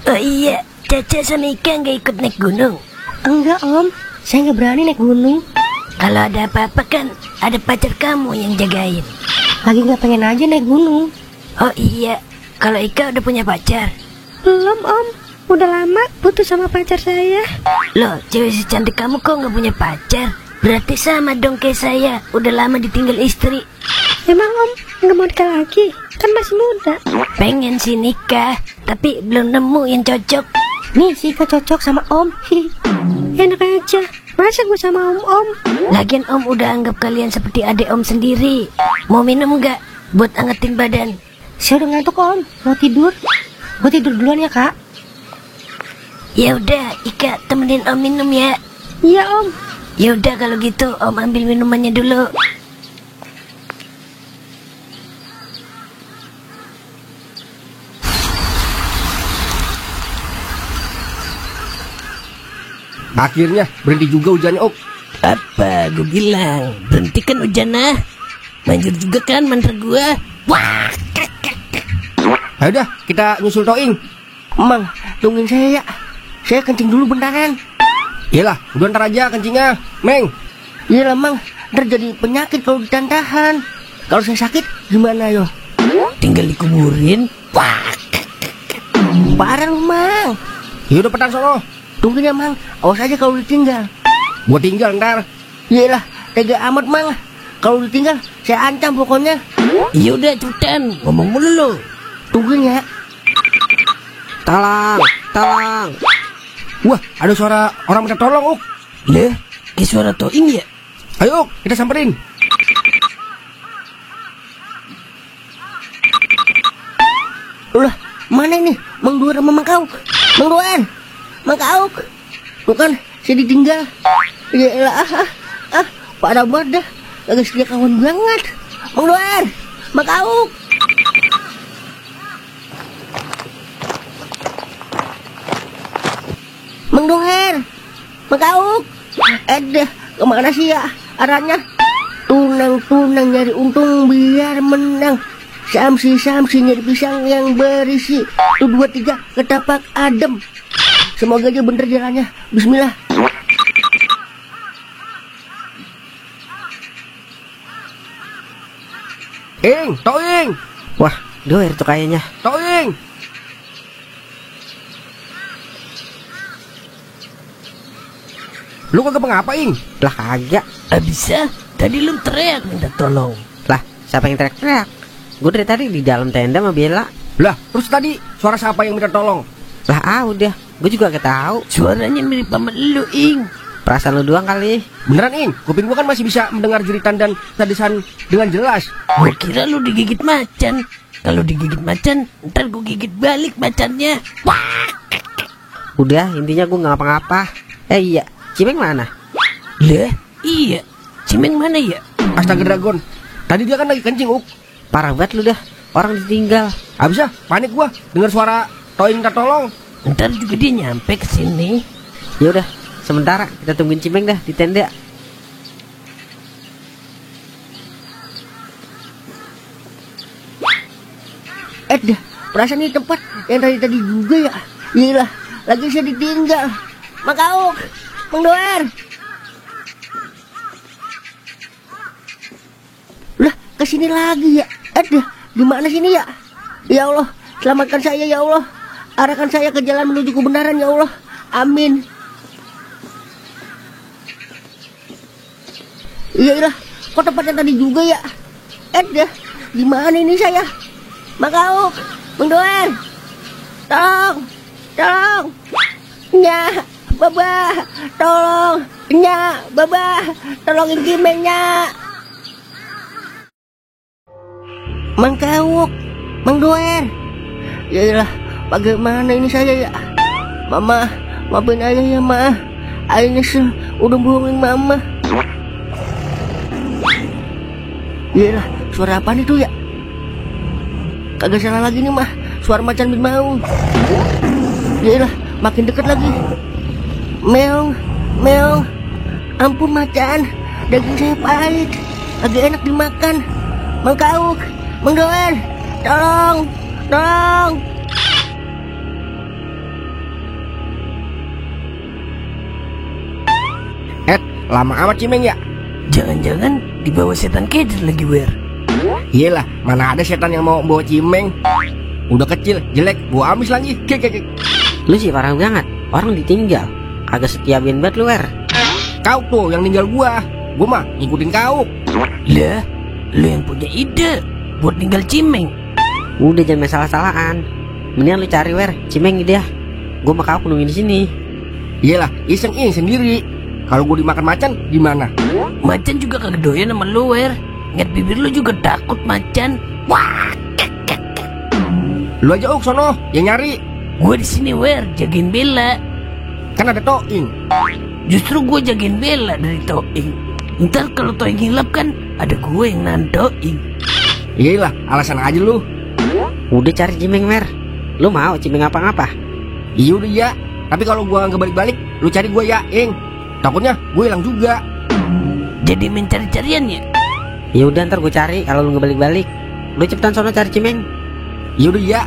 Oh iya, Caca sama Ika nggak ikut naik gunung? Enggak Om, saya nggak berani naik gunung. Kalau ada apa-apa kan ada pacar kamu yang jagain. Lagi nggak pengen aja naik gunung. Oh iya, kalau Ika udah punya pacar? Belum Om. udah lama putus sama pacar saya. Loh, cewek secantik kamu kok nggak punya pacar? Berarti sama dong kayak saya, udah lama ditinggal istri. Emang Om nggak mau nikah lagi? Kan masih muda. Pengen sih nikah, tapi belum nemu yang cocok. Nih sih cocok sama Om. Enak aja. Masa gue sama Om? Lagian Om udah anggap kalian seperti adik Om sendiri. Mau minum nggak? Buat angetin badan. Saya udah ngantuk Om, mau tidur. Gue tidur duluan ya Kak. Ya udah, Ika temenin Om minum ya. Iya Om. Ya udah kalau gitu Om ambil minumannya dulu. Akhirnya berhenti juga hujannya, Op. Apa gue bilang, berhentikan hujannya. Manjur juga kan mantra gue. Wah. Ayo dah, kita nyusul Toing. Mang, tungguin saya ya. Saya kencing dulu bentaran. Iyalah, udah ntar aja kencingnya, Meng. Iyalah Mang, ntar jadi penyakit kalau ditahan. Kalau saya sakit gimana yo? Tinggal dikuburin. Wah. Parah lu Mang. Ya udah petan sono. Tungguin ya Mang, awas aja kalau ditinggal. Gua tinggal ntar. Iyalah, tega amat Mang. Kalau ditinggal, saya ancam pokoknya. Ya udah cepetan, ngomong mulu lo. Tungguin ya. Tolong, tolong. Wah, ada suara orang minta tolong, Uk. Lah, kayak suara Toing ya? Ayo, Uk, kita samperin. Ulah, mana ini? Mang Duar sama Mang Kauk. Mang Duar, Mang Kauk. Bukan, saya ditinggal. Yaelah, parah banget dah. Kagak setia kawan banget. Mang Duar, Mang Kauk. Mang Duar, Mang Kauk. Kemana sih ya arahnya? Tunang-tunang nyari untung biar menang. Samsi nyari pisang yang berisi. Tuh 2, 3 ketapak adem. Semoga aja bener jalannya. Bismillah. Toing. Wah, doer tuh kayaknya. Toing. Lu kagak ngapain? Lah kagak. Bisa? Tadi lu teriak minta tolong. Lah, siapa yang teriak-teriak? Gue dari tadi di dalam tenda sama Bella. Lah, terus tadi suara siapa yang minta tolong? Lah udah, gue juga gak tahu. Suaranya mirip sama lu, Ing. Perasaan lu doang kali. Beneran, Ing? Kuping gua kan masih bisa mendengar jeritan dan tadisan dengan jelas. Gue kira lu digigit macan. Kalau digigit macan, ntar gue gigit balik macannya. Wah. Udah, intinya gue gak ngapa-ngapa. Iya, Cimeng mana? Lah, iya. Cimeng mana ya? Astaga Dragon, tadi dia kan lagi kencing, Uk. Parah banget lu dah, orang ditinggal. Abisnya panik gua dengar suara Toing minta tolong. Ntar juga dia nyampe ke sini. Ya udah, sementara kita tungguin Cimeng dah di tenda. Dah, perasaan ini tempat yang tadi juga ya. Iyalah, lagi saya ditinggal. Mang Kauk, Mang Doer. Lah, kesini lagi ya. Dah, di mana sini ya? Ya Allah, selamatkan saya ya Allah. Arahkan saya ke jalan menuju kebenaran ya Allah. Amin. Iyalah, kok tempatnya tadi juga ya? Dah, di mana ini saya? Mang Kauk, Mang Doer. Tolong. Nya, Baba, tolong. Nya, Baba, tolongin Cimengnya. Mang Kauk, Mang Doer. Yaelah, bagaimana ini saya ya? Mama, maafin ayah ya, Ma. Ayah nyesel udah bohongin Mama. Yaelah, suara apaan itu ya? Kagak salah lagi nih, Mah. Suara macan bin Maung. Yaelah, makin dekat lagi. Meong. Ampun macan, daging saya pahit, agak enak dimakan. Mang Kauk, Mang Doer, tolong. Lama amat Cimeng ya? Jangan-jangan dibawa setan keder lagi, Wer. Iyalah, mana ada setan yang mau bawa Cimeng. Udah kecil, jelek, bawa amis lagi. Lu sih parah banget, orang ditinggal. Kagak setia banget lu, Wer. Kau tuh yang ninggal gua mah ngikutin kau. Lah, lu yang punya ide buat ninggal Cimeng. Udah jangan masalah-salahan. Mendingan lu cari, Wer, Cimeng dia. Gua mah kau nungguin di sini. Iyalah, iseng sendiri. Kalau gua dimakan macan gimana? Macan juga kagak doyan sama lu, Wer. Nget bibir lu juga takut macan. Wah, lu aja sono yang nyari. Gua di sini, Wer, jagain Bella. Kan ada Toing. Justru gue jagain Bella dari Toing. Ntar kalau Toing hilap kan ada gue yang nandoing. Iyalah, alasan aja lu. Udah cari Cimeng, Mer. Lu mau Cimeng apa-apa? Iya udah ya. Tapi kalau gua nggak balik-balik, lu cari gua ya, Ing. Takutnya gue hilang juga. Jadi mencari-carian ya? Ya udah ntar gue cari kalau lu nggak balik-balik. Lu cepetan sono cari Cimeng. Iya udah ya.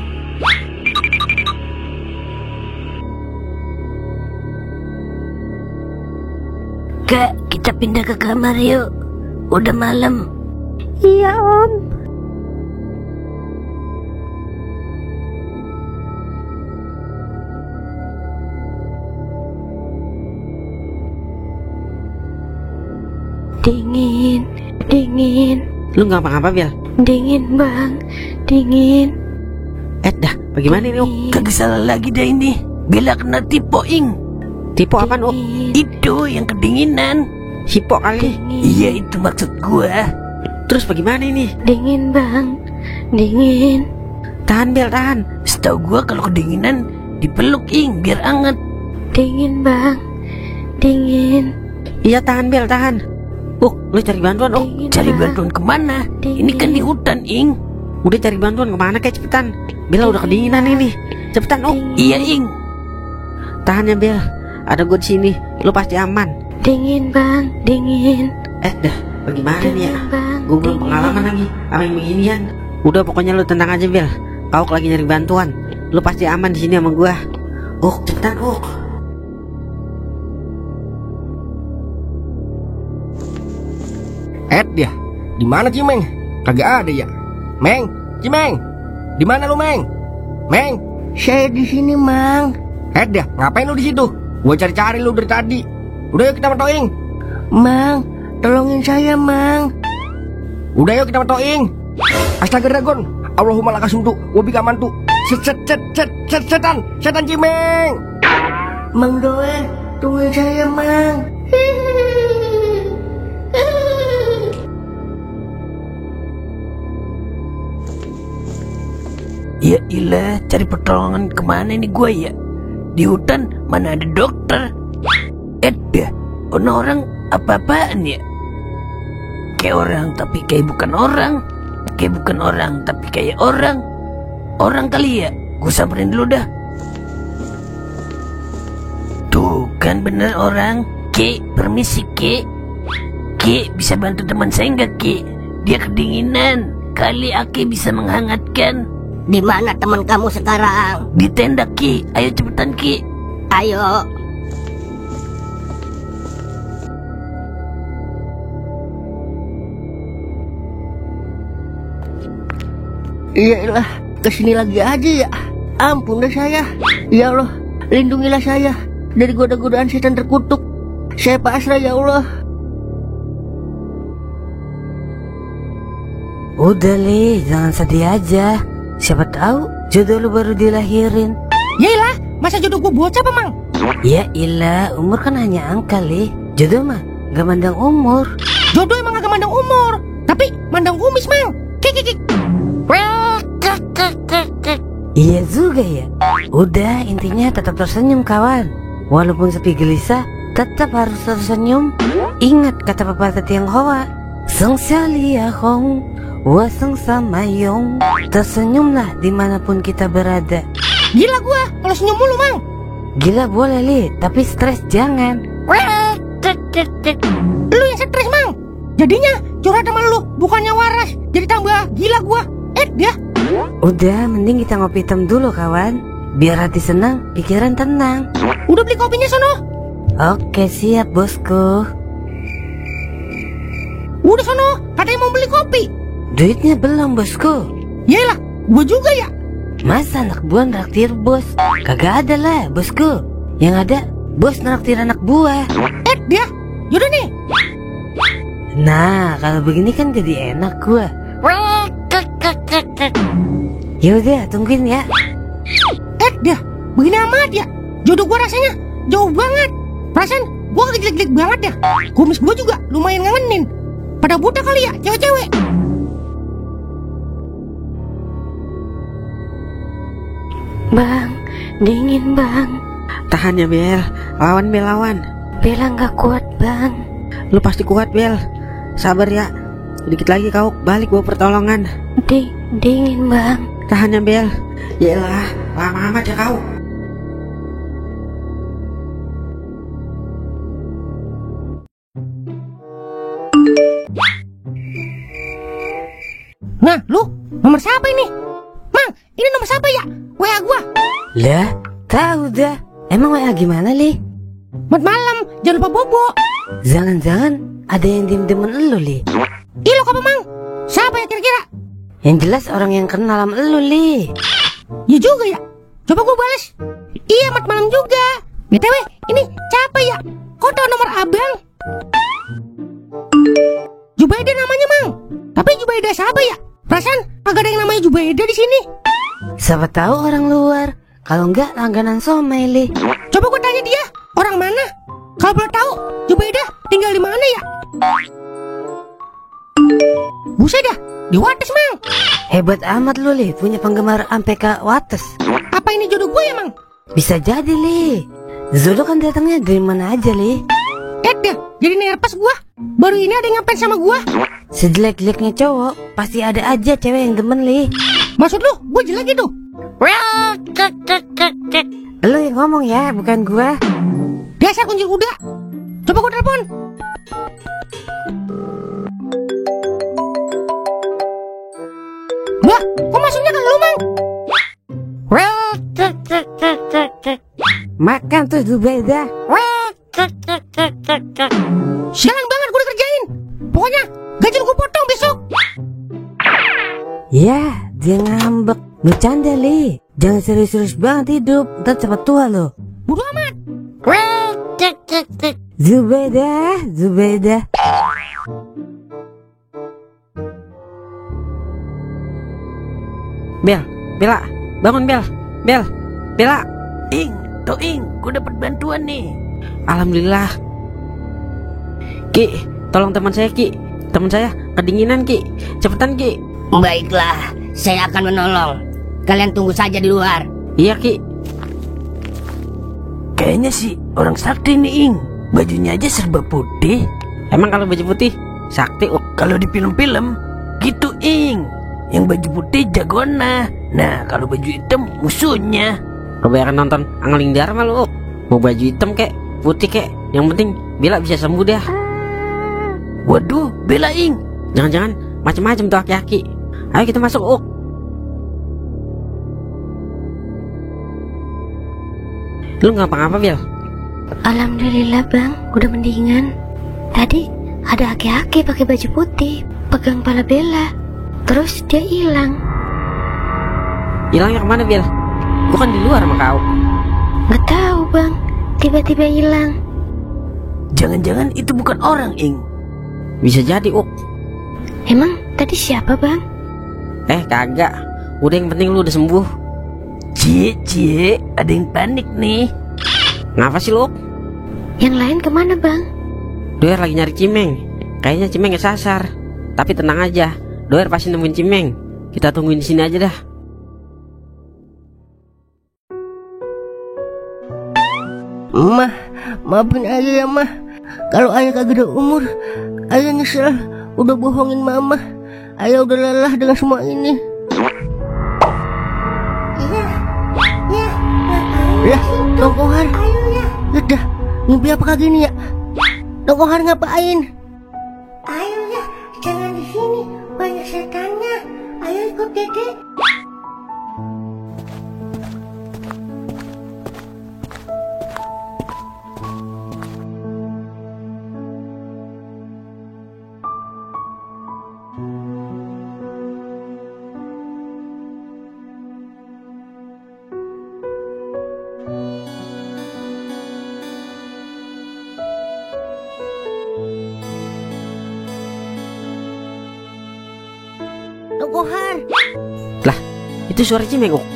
Kak, kita pindah ke kamar yuk. Udah malam. Iya om. Dingin, dingin, Lu nggak apa-apa, Bel? dingin bang, dingin. Dah, bagaimana ini, Kagak salah lagi dah ini. Bella kena tipoing. Tipe apaan, Itu yang kedinginan. Hipo kali. Iya itu maksud gua. Terus bagaimana ini? Dingin bang, dingin. Tahan, Bel, tahan. Setahu gua kalau kedinginan dipeluk Ing biar anget. Dingin bang, dingin. Iya, tahan, Bel, tahan. Lu cari bantuan, Dingin, Cari Bang. bantuan kemana? Dingin. Ini kan di hutan Ing. Udah cari bantuan kemana kayak cepetan. Bella udah kedinginan ini. Cepetan, Iya Ing. Tahan ya, Bel. Ada gue di sini. Lu pasti aman. Dingin bang, dingin. Dah, bagaimana nih ya? Dingin bang, Gue belum dingin. pengalaman lagi sama yang beginian. Udah pokoknya lu tenang aja, Bel. Kau lagi nyari bantuan. Lu pasti aman di sini sama gua. Cepetan, Dia, di mana Cimeng? Kagak ada ya. Meng, Cimeng. Di mana lu, Meng? Meng, Saya di sini, Mang. dia, ngapain lu di situ? Gua cari-cari lu dari tadi. Udah yuk kita mentoing. Mang, tolongin saya, Mang. Udah yuk kita mentoing. Astaga dragon. Allahumma lakasuntu wabika mantu. Setan Cimeng. Mang Doe, tungguin saya, Mang. Ya ilah, cari pertolongan kemana nih gua ya? Di hutan mana ada dokter? Dah, orang apa-apaan ya? Kayak orang tapi kayak bukan orang. Kayak bukan orang tapi kayak orang. Orang kali ya? Gue samperin dulu dah. Tuh kan bener orang. Ki, permisi Ki. Ki, bisa bantu teman saya nggak Ki? Dia kedinginan. Kali Aki bisa menghangatkan. Di mana teman kamu sekarang? Di tenda Ki. Ayo cepetan Ki. Ayo. Iyalah, kesini lagi aja ya. Ampun dah saya. Ya Allah, lindungilah saya dari goda-godaan setan terkutuk. Saya pasrah ya Allah. Udah, Li, jangan sedih aja. Siapa tahu jodoh lu baru dilahirin. Yaelah, masa jodoh gua bocah apa, Mang? Ya ilah, umur kan hanya angka, Li. Jodoh mah gak mandang umur. Jodoh emang agak mandang umur, tapi mandang kumis, Mang. Kik. Iya juga ya. Udah, intinya tetap tersenyum, kawan. Walaupun sepi gelisah, tetap harus tersenyum. Ingat kata pepatah Tionghoa, Sengsya Lia Hong Wa Sengsya Mayong. Tersenyumlah dimanapun kita berada. Gila gua kalau senyum mulu, Mang. Gila boleh, Li, tapi stres jangan. Lu yang stres, Mang. Jadinya curhat sama lu bukannya waras, jadi tambah gila gua. Dia. Udah, mending kita ngopi hitam dulu, kawan. Biar hati senang, pikiran tenang. Udah beli kopinya sono? Oke, siap, bosku. Udah sono, katanya mau beli kopi. Duitnya belum, bosku. Yaelah, gua juga ya. Masa anak buah nraktir bos? Kagak ada lah bosku. Yang ada bos nraktir anak buah. Dia, yaudah nih. Nah kalau begini kan jadi enak gua. Yaudah tungguin ya. Dia, begini amat ya. Jodoh gua rasanya jauh banget. Perasaan gua jelek-jelek banget ya. Kumis gua juga lumayan ngangenin. Pada buta kali ya cewek-cewek. Bang, dingin bang. Tahan ya Bel, lawan Bel lawan. Bella nggak kuat bang. Lu pasti kuat Bel. Sabar ya. Sedikit lagi kau balik bawa pertolongan. Dingin bang. Tahan ya Bel. Yaelah, lama amat ya kau. Nah, lu nomor siapa ini? Mang, ini nomor siapa ya? WA gua. Lah, tahu dah. Emang WA gimana li? Mat malam, jangan lupa bobo. Jangan-jangan ada yang diem-diemen elu li? Ih, lo apa mang? Siapa ya kira-kira? Yang jelas orang yang kenal sama elu li. Ya juga ya. Coba gua balas. Iya, mat malam juga. BTW, ini siapa ya? Kok tau nomor abang? Jubaida namanya mang. Tapi Jubaida siapa ya? Perasaan agak ada yang namanya Jubaida di sini. Siapa tahu orang luar. Kalau enggak langganan somai li. Coba gua tanya dia, orang mana? Kalau boleh tahu, Jubaida tinggal di mana ya? Buset dah, di Wates mang. Hebat amat lu li, punya penggemar ampe ke Wates. Apa ini jodoh gue ya mang? Bisa jadi li. Jodoh kan datangnya dari mana aja li. Dah, jadi nervous gua. Baru ini ada yang ngapain sama gua. Sejelek-jeleknya cowok, pasti ada aja cewek yang demen li. Maksud lu, gua jelek gitu? Lu yang ngomong ya, bukan gua. Dasar kunci kuda. Coba gua telepon. Wah, kok masuknya ke lu mang? Makan tuh Zubaida. Sialan banget gue dikerjain. Pokoknya gaji gue potong besok. Ya, dia ngambek. Bercanda li. Jangan serius-serius banget hidup. Ntar cepat tua lo. Bodo amat. Zubaida. Bella, bangun Bella. Ing, gue dapat bantuan nih. Alhamdulillah. Ki, tolong teman saya Ki. Teman saya kedinginan Ki. Cepetan Ki. Baiklah, saya akan menolong. Kalian tunggu saja di luar. Iya Ki. Kayaknya sih orang sakti nih Ing. Bajunya aja serba putih. Emang kalau baju putih sakti? Kalau di film-film gitu Ing. Yang baju putih jagona. Nah kalau baju hitam musuhnya. Kebanyakan nonton Angling Dharma lu. Mau baju hitam kek, putih kek, yang penting Bella bisa sembuh dah. Waduh, Bella Ing. Jangan-jangan macam-macam tuh aki-aki. Ayo kita masuk Lu ngapa-ngapa Bel? Alhamdulillah bang, udah mendingan. Tadi ada aki-aki pakai baju putih, pegang pala Bella. Terus dia hilang. Hilangnya kemana Bel? Bukan di luar sama kau. Nggak tahu bang, tiba-tiba hilang. Jangan-jangan itu bukan orang Ing. Bisa jadi Emang tadi siapa bang? Kagak. Udah yang penting lu udah sembuh. Cie, ada yang panik nih. Ngapa sih lu? Yang lain kemana bang? Doer lagi nyari Cimeng. Kayaknya Cimeng kesasar. Tapi tenang aja, Doer pasti nemuin Cimeng. Kita tungguin di sini aja dah. Mah, maafin ayah ya mah. Kalau ayah kagak ada umur, ayah nyesel udah bohongin mama. Ayah udah lelah dengan semua ini. Ya, Dong Kohar. Udah, mimpi apa kagak ini ya? Dong Kohar ngapain? Ayo ya, jangan di sini, banyak setannya. Ayo ikut Dede. Lah, itu suara Cimeng, Uk.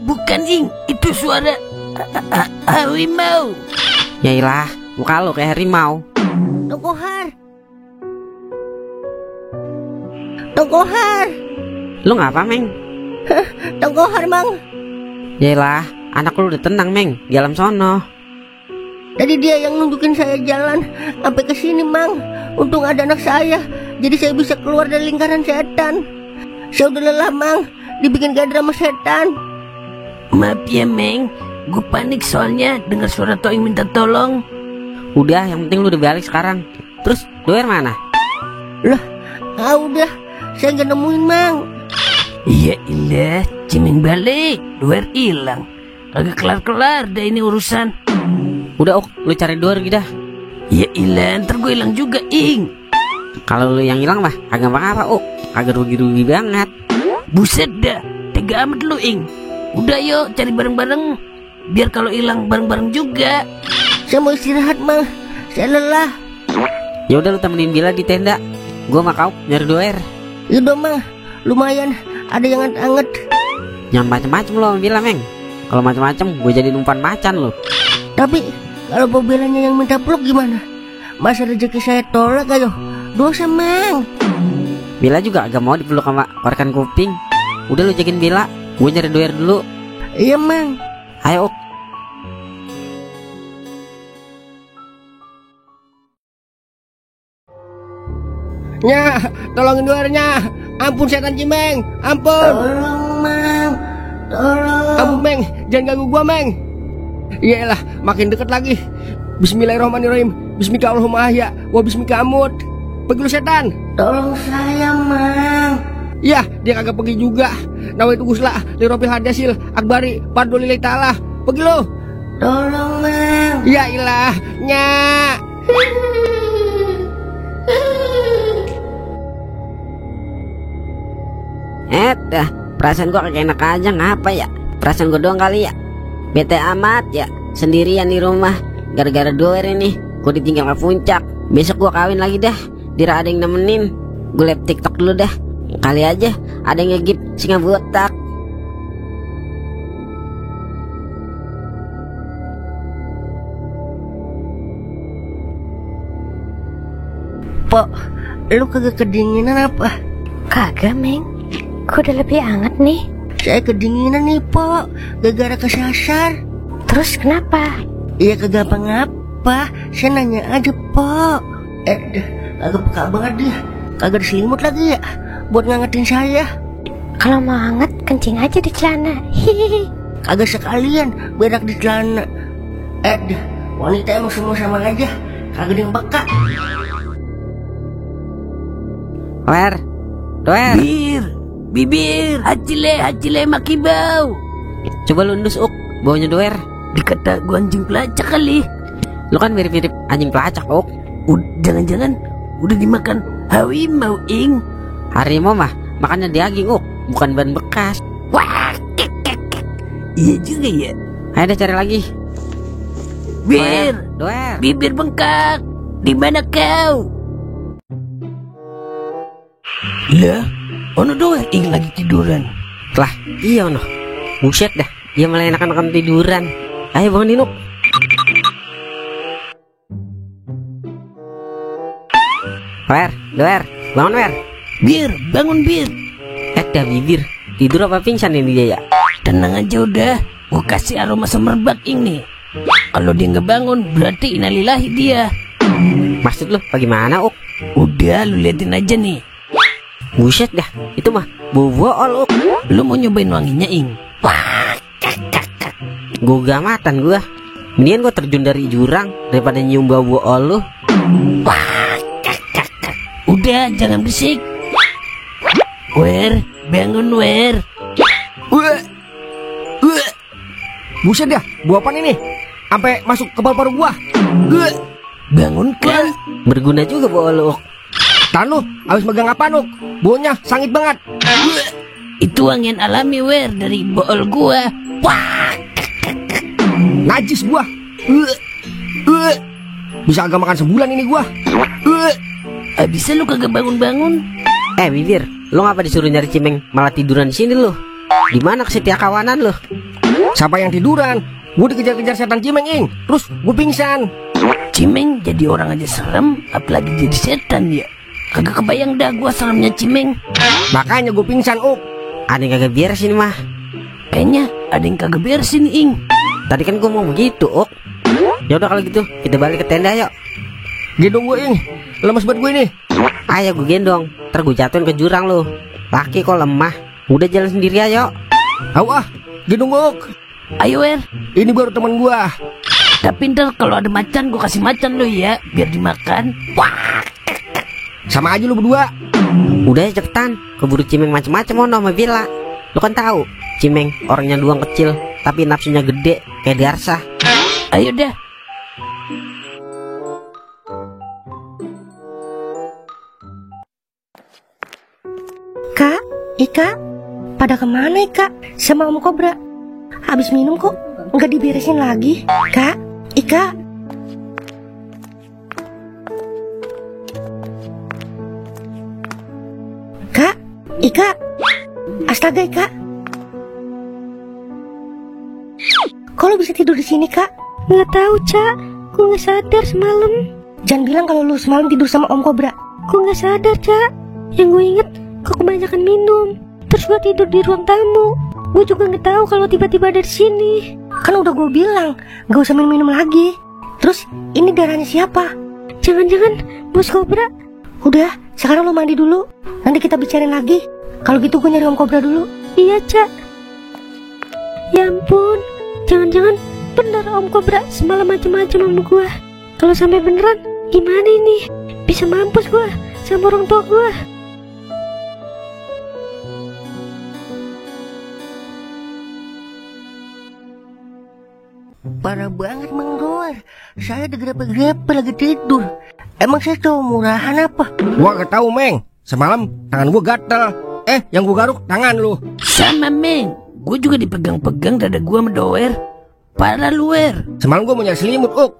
Bukan Ing, itu suara harimau. Yailah, muka lo kayak harimau. Tongkohar. Tongkohar. Lu ngapa, Meng? Tongkohar, Mang. Yailah, anak lu udah tenang, Meng, di alam sono. Tadi dia yang nunjukin saya jalan sampai ke sini, Mang. Untung ada anak saya, jadi saya bisa keluar dari lingkaran setan. Saya udah lelah, Mang, dibikin gak drama setan. Maaf ya, Meng. Gue panik soalnya dengar suara Toing minta tolong. Udah, yang penting lu udah balik sekarang. Terus, Doer mana? Lah, udah. Saya gak nemuin, Mang. Iya indah, Cimeng balik, Doer hilang. Kagak kelar-kelar dah ini urusan. Udah, Ok, lu cari Doer gitu dah. Ya ilah, ntar gue hilang juga, Ing. Kalau lu yang hilang mah, kagak apa-apa, Ok. Kagak rugi-rugi banget. Buset dah, tega amat lu, Ing. Udah yuk, cari bareng-bareng. Biar kalau hilang bareng-bareng juga. Saya mau istirahat, Mang. Saya lelah. Ya udah, lu temenin Bila di tenda. Gua sama kau nyari Doer. Yaudah, Mang. Lumayan, ada yang anget-anget. Jangan macem-macem lo sama Bila, Meng. Kalau macem-macem, gue jadi umpan macan lo. Tapi kalau Bob Belanya yang minta peluk gimana? Masa rezeki saya tolak ayo? Dosa, Mang. Bila juga agak mau dipeluk sama rekan kuping. Udah lu jagain Bila, gue nyari Doer dulu. Iya, Mang. Ayo, Ok. Nya, tolongin Doernya. Ampun setan Cimeng, ampun. Tolong, Mang. Tolong. Ampun, Meng, jangan ganggu gua, Meng. Iyalah, makin deket lagi. Bismillahirrahmanirrahim. Bismillahirrahmanirrahim. Wa bismikamut. Pergi lu setan. Tolong saya, Mang. Ya, dia kagak pergi juga. Nawaitu gusla li robil hadasil akbari pardu lillahi ta'ala. Pergi lu. Tolong, Mang. Ya ilah, nya. Dah, perasaan gua kagak enak aja, ngapa ya? Perasaan gua doang kali ya. Bete amat ya, sendirian di rumah. Gara-gara Doer ini, gua ditinggal ke puncak. Besok gua kawin lagi dah. Dira ada yang nemenin. Gua liat TikTok dulu dah. Kali aja ada yang ngegip singa botak. Pok, lu kagak kedinginan apa? Kagak, Meng. Kok udah lebih hangat nih? Saya kedinginan nih, Pok. Gara-gara kesasar. Terus kenapa? Iya kagak apa-apa. Saya nanya aja, Pok. Kagak peka banget dia. Kagak diselimut lagi ya buat ngangetin saya. Kalau mau hangat, kencing aja di celana. Hihihi. Kagak sekalian berak di celana. Wanita emang semua sama aja. Kagak ada yang peka. Doer. Bibir, hacile makibau. Coba lu endus, Ok, baunya Doer. Dikata gua anjing pelacak kali. Lu kan mirip-mirip anjing pelacak, Ok. Jangan-jangan udah dimakan harimau, Ing. Harimau mah makannya daging, Ok, bukan ban bekas. Wah, iya juga ya. Ayo dah cari lagi. Doer. Bibir bengkak. Di mana kau? Lah, ono Doer Ing lagi tiduran. Lah, iya ono. Buset dah, dia malah enakan tiduran. Ayo bangunin, Ok. Doer, bangun, Wer. Bir, bangun Bir. Dah Bibir, tidur apa pingsan ini dia ya? Tenang aja udah, gua kasih aroma semerbak Ing nih. Kalau dia nggak bangun, berarti innalillahi dia. Maksud lu bagaimana, Ok? Udah, lu liatin aja nih. Buset dah, itu mah bau bool, Ok. Lu mau nyobain wanginya, Ing? Wah, Gua gamatan gua. Mendingan gua terjun dari jurang daripada nyium bau bool lu. Wah, udah, jangan berisik. Wer, bangun Wer. Buset dah, bau apaan ini? Sampai masuk ke paru-paru gua. Bangun kan? Berguna juga bau lu, Ok. Tahan lu, abis megang apa, Nuk? Baunya sangit banget. Itu angin alami, Wer, dari bool gua. Wah, najis gua. Bisa agak makan sebulan ini gua. Abisnya lu kagak bangun-bangun. Bibir, Lo ngapa disuruh nyari Cimeng malah tiduran di sini lo? Di mana kesetia kawanan lo? Siapa yang tiduran? Gue dikejar-kejar setan Cimeng, Ing. Terus gue pingsan. Cimeng jadi orang aja serem, apalagi jadi setan ya. Kagak kebayang dah gua seremnya Cimeng. Makanya gue pingsan, Uk. Ada yang kagak beresin mah. Kayaknya ada yang kagak beresin, Ing. Tadi kan gua mau begitu, Ok. Ya udah kalau gitu, kita balik ke tenda yuk. Gendong gue, Ing. Lemes banget gue ini. Ayo gue gendong, ntar gue jatuhin ke jurang lo. Laki kok lemah. Udah jalan sendiri ayo. Aw, gendong gue, Ok. Ayo Wer. Ini baru teman gua. Tapi ntar kalau ada macan gue kasih macan lo ya, biar dimakan. Wah. Sama aja lu berdua. Udah ya cepetan, keburu Cimeng macem-macem mau sama Bella. Lu kan tahu, Cimeng orangnya doang kecil, tapi nafsunya gede kayak Darsa. Ayo dah. Kak, Ika, pada kemana Ika sama Om Kobra? Habis minum kok nggak diberesin lagi, Kak, Ika. Kak, Ika, astaga Ika. Kok lo bisa tidur di sini Kak? Nggak tahu, Cak. Gue nggak sadar semalam. Jangan bilang kalau lu semalam tidur sama Om Kobra. Gue nggak sadar, Cak. Yang gue inget, kok kebanyakan minum. Terus gue tidur di ruang tamu. Gue juga nggak tahu kalau tiba-tiba ada di sini. Kan udah gue bilang, gak usah minum-minum lagi. Terus ini darahnya siapa? Jangan-jangan Bos Kobra. Udah, sekarang lo mandi dulu. Nanti kita bicarain lagi. Kalau gitu gue nyari Om Kobra dulu. Iya, Cak. Ya ampun, jangan-jangan bener Om Kobra semalam macam-macam sama gue. Kalau sampai beneran, gimana ini? Bisa mampus gue sama orang tua gue. Parah banget Mang Doer. Saya digrepe-grepe lagi tidur. Emang saya cowok murahan apa? Gua gak tahu, Meng. Semalam tangan gua gatel. Yang gua garuk tangan lu. Sama Meng, gue juga dipegang-pegang dada gue sama Doer. Parah lu Wer. Semalam gua mau nyari selimut, Uk.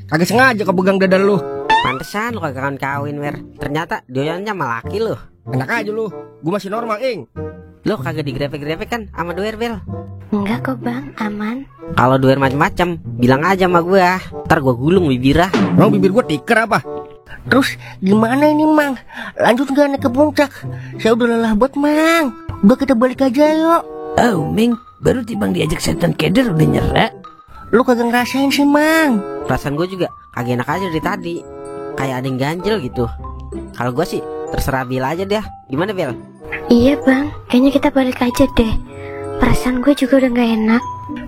Kagak sengaja kepegang dada lu. Pantesan lu kagak kawin Wer. Ternyata doyannya sama laki lu. Enak aja lu. Gua masih normal, Ing. Lu kagak digrepe-grepe kan sama Doer, Bel? Enggak kok bang, aman. Kalau Doer macem-macem, bilang aja sama gue. Ntar gue gulung bibirah. Emang bibir gua tiker apa? Terus gimana ini Mang? Lanjut gak naik ke puncak? Saya udah lelah banget Mang. Udah kita balik aja yuk. Oh Ming, baru tibang diajak setan keder udah nyerah. Lu kagak ngerasain sih Mang. Perasaan gue juga kagak enak aja dari tadi. Kayak ada yang ganjel gitu. Kalau gue sih terserah Bel aja deh. Gimana Bel? Iya bang, kayaknya kita balik aja deh. Perasaan gue juga udah gak enak.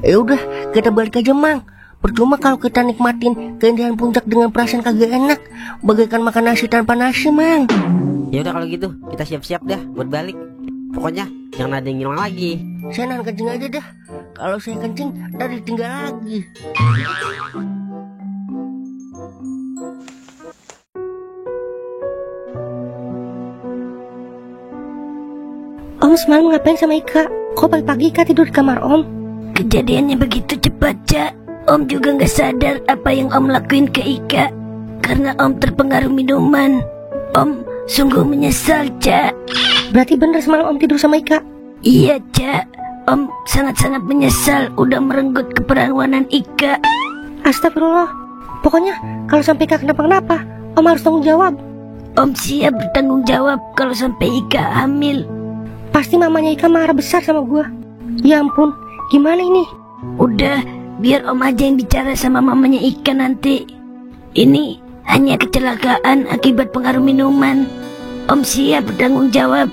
Ya udah, kita balik aja Mang. Percuma kalau kita nikmatin keindahan puncak dengan perasaan kagak enak, bagaikan makan nasi tanpa nasi Mang. Ya udah kalau gitu, kita siap-siap dah buat balik. Pokoknya jangan ada yang ngilang lagi. Saya nahan kencing aja dah. Kalau saya kencing, ntar ditinggal lagi. Om semalam ngapain sama Ika? Kok pagi-pagi Ika tidur di kamar Om? Kejadiannya begitu cepat, Cak. Om juga gak sadar apa yang Om lakuin ke Ika. Karena Om terpengaruh minuman. Om sungguh menyesal, Cak. Berarti bener semalam Om tidur sama Ika? Iya, Cak. Om sangat-sangat menyesal udah merenggut keperawanan Ika. Astagfirullah. Pokoknya kalau sampai Ika kenapa-kenapa, Om harus tanggung jawab. Om siap bertanggung jawab kalau sampai Ika hamil. Pasti mamanya Ika marah besar sama gua. Ya ampun, gimana ini? Udah, biar Om aja yang bicara sama mamanya Ika nanti. Ini hanya kecelakaan akibat pengaruh minuman. Om siap bertanggung jawab.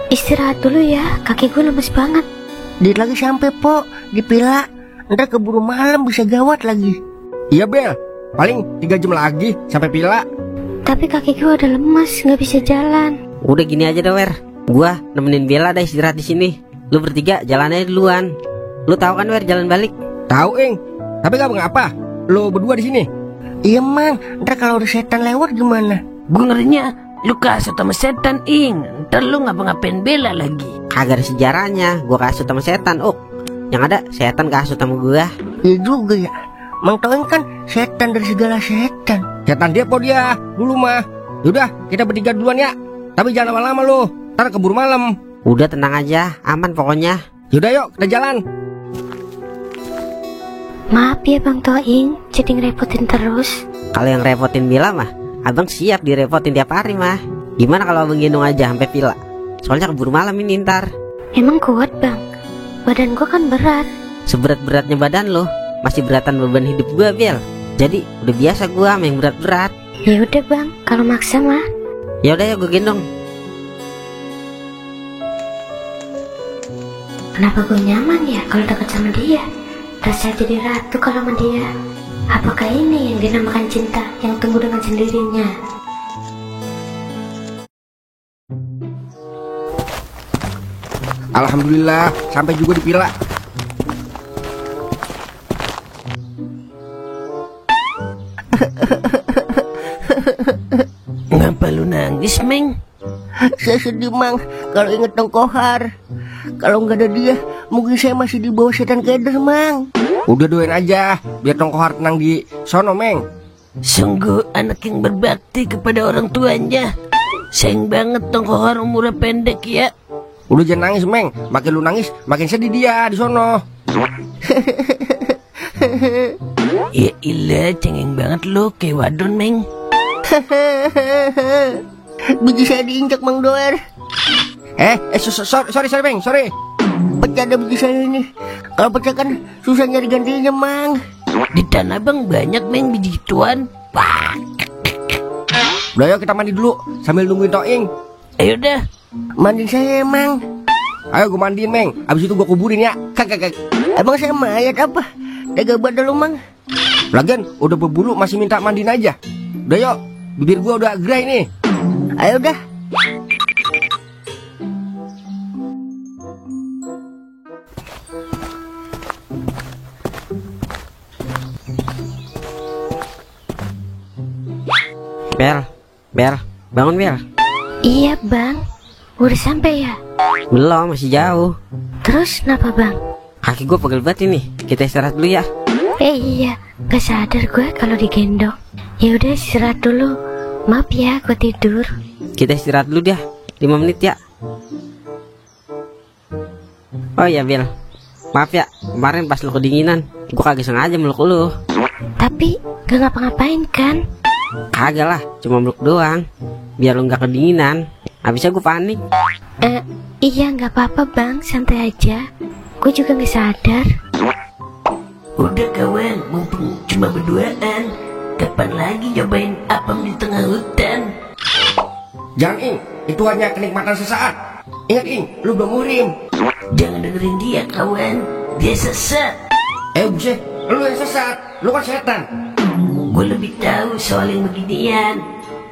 Istirahat dulu ya, kaki gue lemes banget. Dit lagi sampai po di Pila. Ntar keburu malam bisa gawat lagi. Iya Bel, paling 3 jam lagi sampai Pila. Tapi kaki gue udah lemas, nggak bisa jalan. Udah gini aja deh Wer, gua nemenin Bella dah istirahat di sini. Lu bertiga jalannya duluan. Lu tahu kan Wer jalan balik? Tahu Ing, tapi gak mengapa. Lu berdua di sini. Iya Mang, ntar kalau ada setan lewat gimana? Gue ngerinya lu kasut sama setan Ing. Ntar lu ngapa-ngapain Bella lagi. Kagak ada sejarahnya, gua kasut sama setan. Yang ada setan kasut sama gua. Iya juga ya. Mang Toing kan setan dari segala setan. Setan dia po dia dulu mah. Yaudah kita bertiga duluan ya. Tapi jangan lama-lama lu, ntar keburu malam. Udah tenang aja, aman pokoknya. Yaudah yuk kita jalan. Maaf ya Bang Toing, jadi ngerepotin terus. Kalau yang repotin Mila mah, abang siap direpotin tiap hari mah. Gimana kalau abang gendong aja sampai villa? Soalnya keburu malam ini ntar. Emang kuat Bang? Badan gua kan berat. Seberat-beratnya badan lo, masih beratan beban hidup gua, Bil. Jadi udah biasa gua sama yang berat-berat. Ya udah Bang, kalau maksa mah. Ya udah ya gua gendong. Kenapa gue nyaman ya kalau dekat sama dia? Rasa jadi ratu kalau sama dia. Apakah ini yang dinamakan cinta yang tumbuh dengan sendirinya? Alhamdulillah sampai juga di villa. Ngapa lu nangis, Meng? Saya sedih Mang kalau inget Tong Kohar. Kalau nggak ada dia, mungkin saya masih di bawah setan keder Mang. Udah doain aja biar Tong Kohar tenang di sono, Meng. Sungguh anak yang berbakti kepada orang tuanya. Sayang banget Tong Kohar umurnya pendek ya. Udah jangan nangis, Meng. Makin lu nangis, makin sedih dia di sono. Ya ilah, cengeng banget lo kayak wadon, Meng. Biji saya diinjak Mang Doer. Sorry, Meng, sorry. Pecah ada biji saya ini. Kalau pecah kan susah nyari gantinya, Mang. Di Tanah Abang banyak, Meng, biji gituan. Wah. Udah yuk kita mandi dulu sambil nungguin Toing. Ayo dah. Mandiin saya, Mang. Ayo gue mandiin, Meng. Abis itu gue kuburin ya. Kagak. Emang saya mayat apa? Tega badan lu, Mang. Lagian udah berbulu masih minta mandiin aja. Udah yuk, bibir gue udah gerai nih. Ayo dah. Bel, bangun Bel. Iya Bang, udah sampai ya? Belum, masih jauh. Terus kenapa Bang? Kaki gue pegel banget ini. Kita istirahat dulu ya. Iya, gak sadar gue kalau digendong. Ya udah istirahat dulu. Maaf ya, gue tidur. Kita istirahat dulu dah, 5 menit ya. Oh ya Bel, maaf ya, kemarin pas lu kedinginan, gue kagak sengaja meluk lu. Tapi gak ngapa-ngapain kan? Kagak lah, cuma meluk doang, biar lu gak kedinginan. Habisnya gue panik. Iya gak apa-apa Bang, santai aja. Gue juga gak sadar. Udah kawan, mumpung cuma berduaan, kapan lagi nyobain apem di tengah hutan? Jangan Ing, itu hanya kenikmatan sesaat. Ingat Ing, lu belum muhrim. Jangan dengerin dia kawan, dia sesat. Buset, lu yang sesat, lu kan setan. Gue lebih tahu soal yang beginian.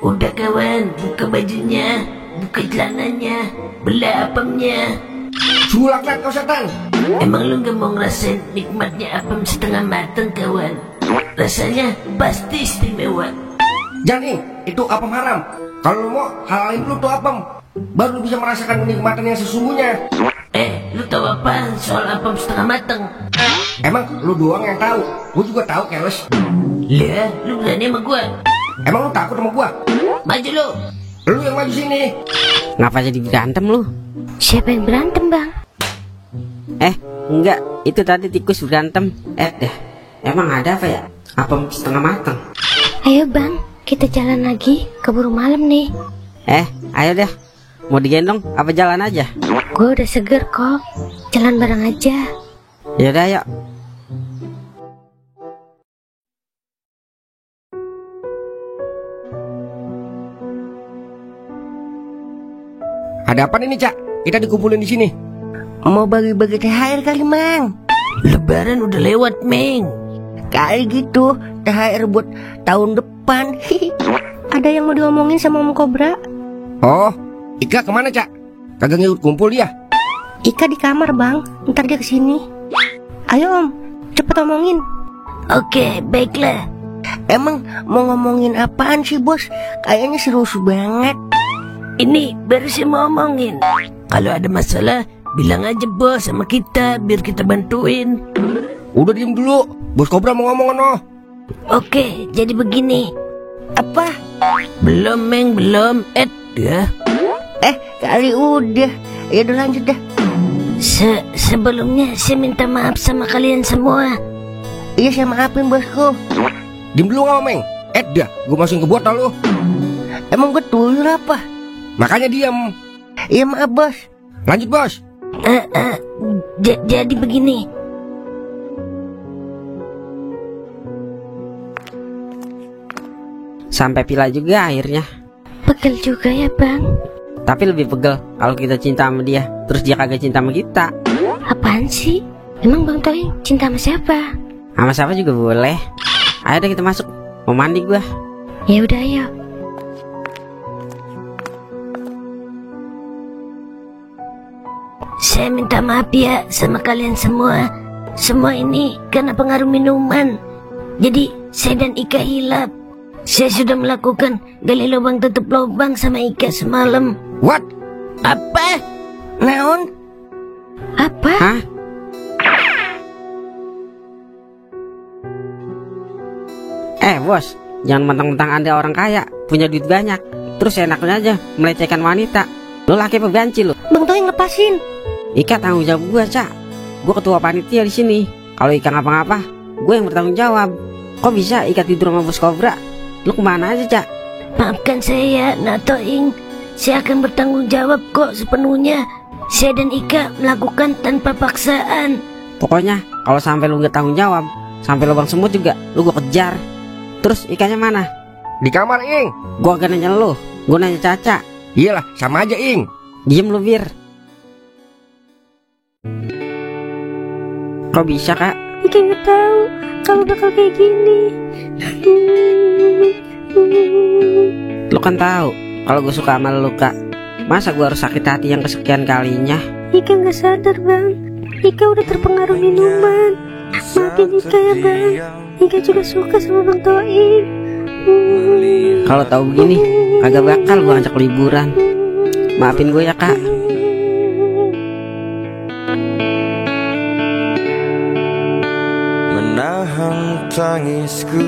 Udah kawan, buka bajunya, buka celananya, belah apemnya. Sulaklat kau setan. Emang lu gak mau ngerasain nikmatnya apem setengah mateng kawan? Rasanya pasti istimewa. Jangan Ing, itu apem haram. Kalau lu mau halalin dulu tuh apem, baru lu bisa merasakan kenikmatan yang sesungguhnya. Lu tahu apa soal apem setengah mateng? Emang lu doang yang tahu, gua juga tahu keles. Lah, lu berani sama gua? Emang lu takut sama gua? Maju lu. Lu yang maju sini. Ngapa jadi berantem lu? Siapa yang berantem Bang? Enggak, itu tadi tikus berantem. Emang ada apa ya? Apem setengah mateng. Ayo Bang, kita jalan lagi, keburu malam nih. Ayo deh. Mau digendong apa jalan aja? Gue udah seger kok, jalan bareng aja. Yaudah yuk. Ada apa ini Cak? Kita dikumpulin di sini. Mau bagi-bagi THR kali Mang. Lebaran udah lewat Meng. Kali gitu, THR buat tahun depan. Ada yang mau diomongin sama Om Kobra? Oh, Ika kemana Cak? Kagak ngikut kumpul dia? Ika di kamar Bang, ntar dia kesini. Ayo Om, cepet omongin. Oke, baiklah. Emang mau ngomongin apaan sih bos? Kayaknya seru banget. Ini baru saya mau omongin. Kalau ada masalah, bilang aja bos sama kita biar kita bantuin. Udah diem dulu, Bos Kobra mau ngomong no. Oke, jadi begini. Apa? Belum Meng, belum. Ya. Kali udah. Ya udah lanjut dah. Sebelumnya saya minta maaf sama kalian semua. Iya saya maafin bosku. Diem dulu nggak Meng? Dah, gue masukin ke botol lu. Emang gue tuyul apa? Makanya diem. Iya maaf bos. Lanjut bos. Jadi begini. Sampai pila juga akhirnya. Pegel juga ya bang. Tapi lebih pegel kalau kita cinta sama dia, terus dia kagak cinta sama kita. Apaan sih? Emang Bang Toing cinta sama siapa? Sama siapa juga boleh. Ayo deh kita masuk. Mau mandi gua. Ya udah ayo. Saya minta maaf ya sama kalian semua. Semua ini karena pengaruh minuman. Jadi saya dan Ika hilap. Saya sudah melakukan gali lubang tutup lubang sama Ika semalam. What? Apa? Naon? Apa? Hah? Bos, jangan mentang-mentang Anda orang kaya, punya duit banyak, terus enaknya aja melecehkan wanita. Lo laki apa banci lo? Bang Toing lepasin. Ika tanggung jawab gua, Cak. Gua ketua panitia di sini. Kalau Ika ngapa-ngapa, gue yang bertanggung jawab. Kok bisa Ika tidur sama Bos Kobra? Lu kemana aja, Cak? Maafkan saya, Natoing. Saya akan bertanggung jawab kok sepenuhnya. Saya dan Ika melakukan tanpa paksaan. Pokoknya kalau sampai lu gak tanggung jawab, sampai lubang semut juga lu gua kejar. Terus Ikanya mana? Di kamar Ing. Gua gak nanya lu, gua nanya Caca. Iyalah, sama aja Ing. Diem lu Bir. Kok bisa Kak? Ika nggak tahu kalau bakal kayak gini. Lu kan tahu kalau gue suka sama lu Kak. Masa gue harus sakit hati yang kesekian kalinya? Ika nggak sadar bang. Ika udah terpengaruh minuman. Maafin Ika ya bang. Ika juga suka sama Bang Toing. Kalau tahu begini, kagak bakal gue ajak liburan. Maafin gue ya Kak. Menahan tangisku,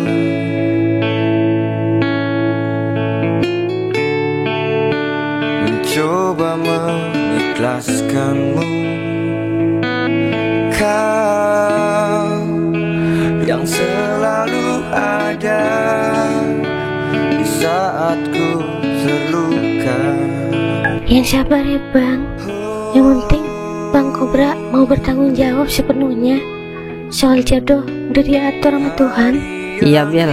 mencoba mengikhlaskanmu. Kau yang selalu ada di saat ku terluka. Yang sabar ya bang. Yang penting Bang Kobra mau bertanggung jawab sepenuhnya. Soal jodoh udah diatur sama Tuhan. Iya Bel,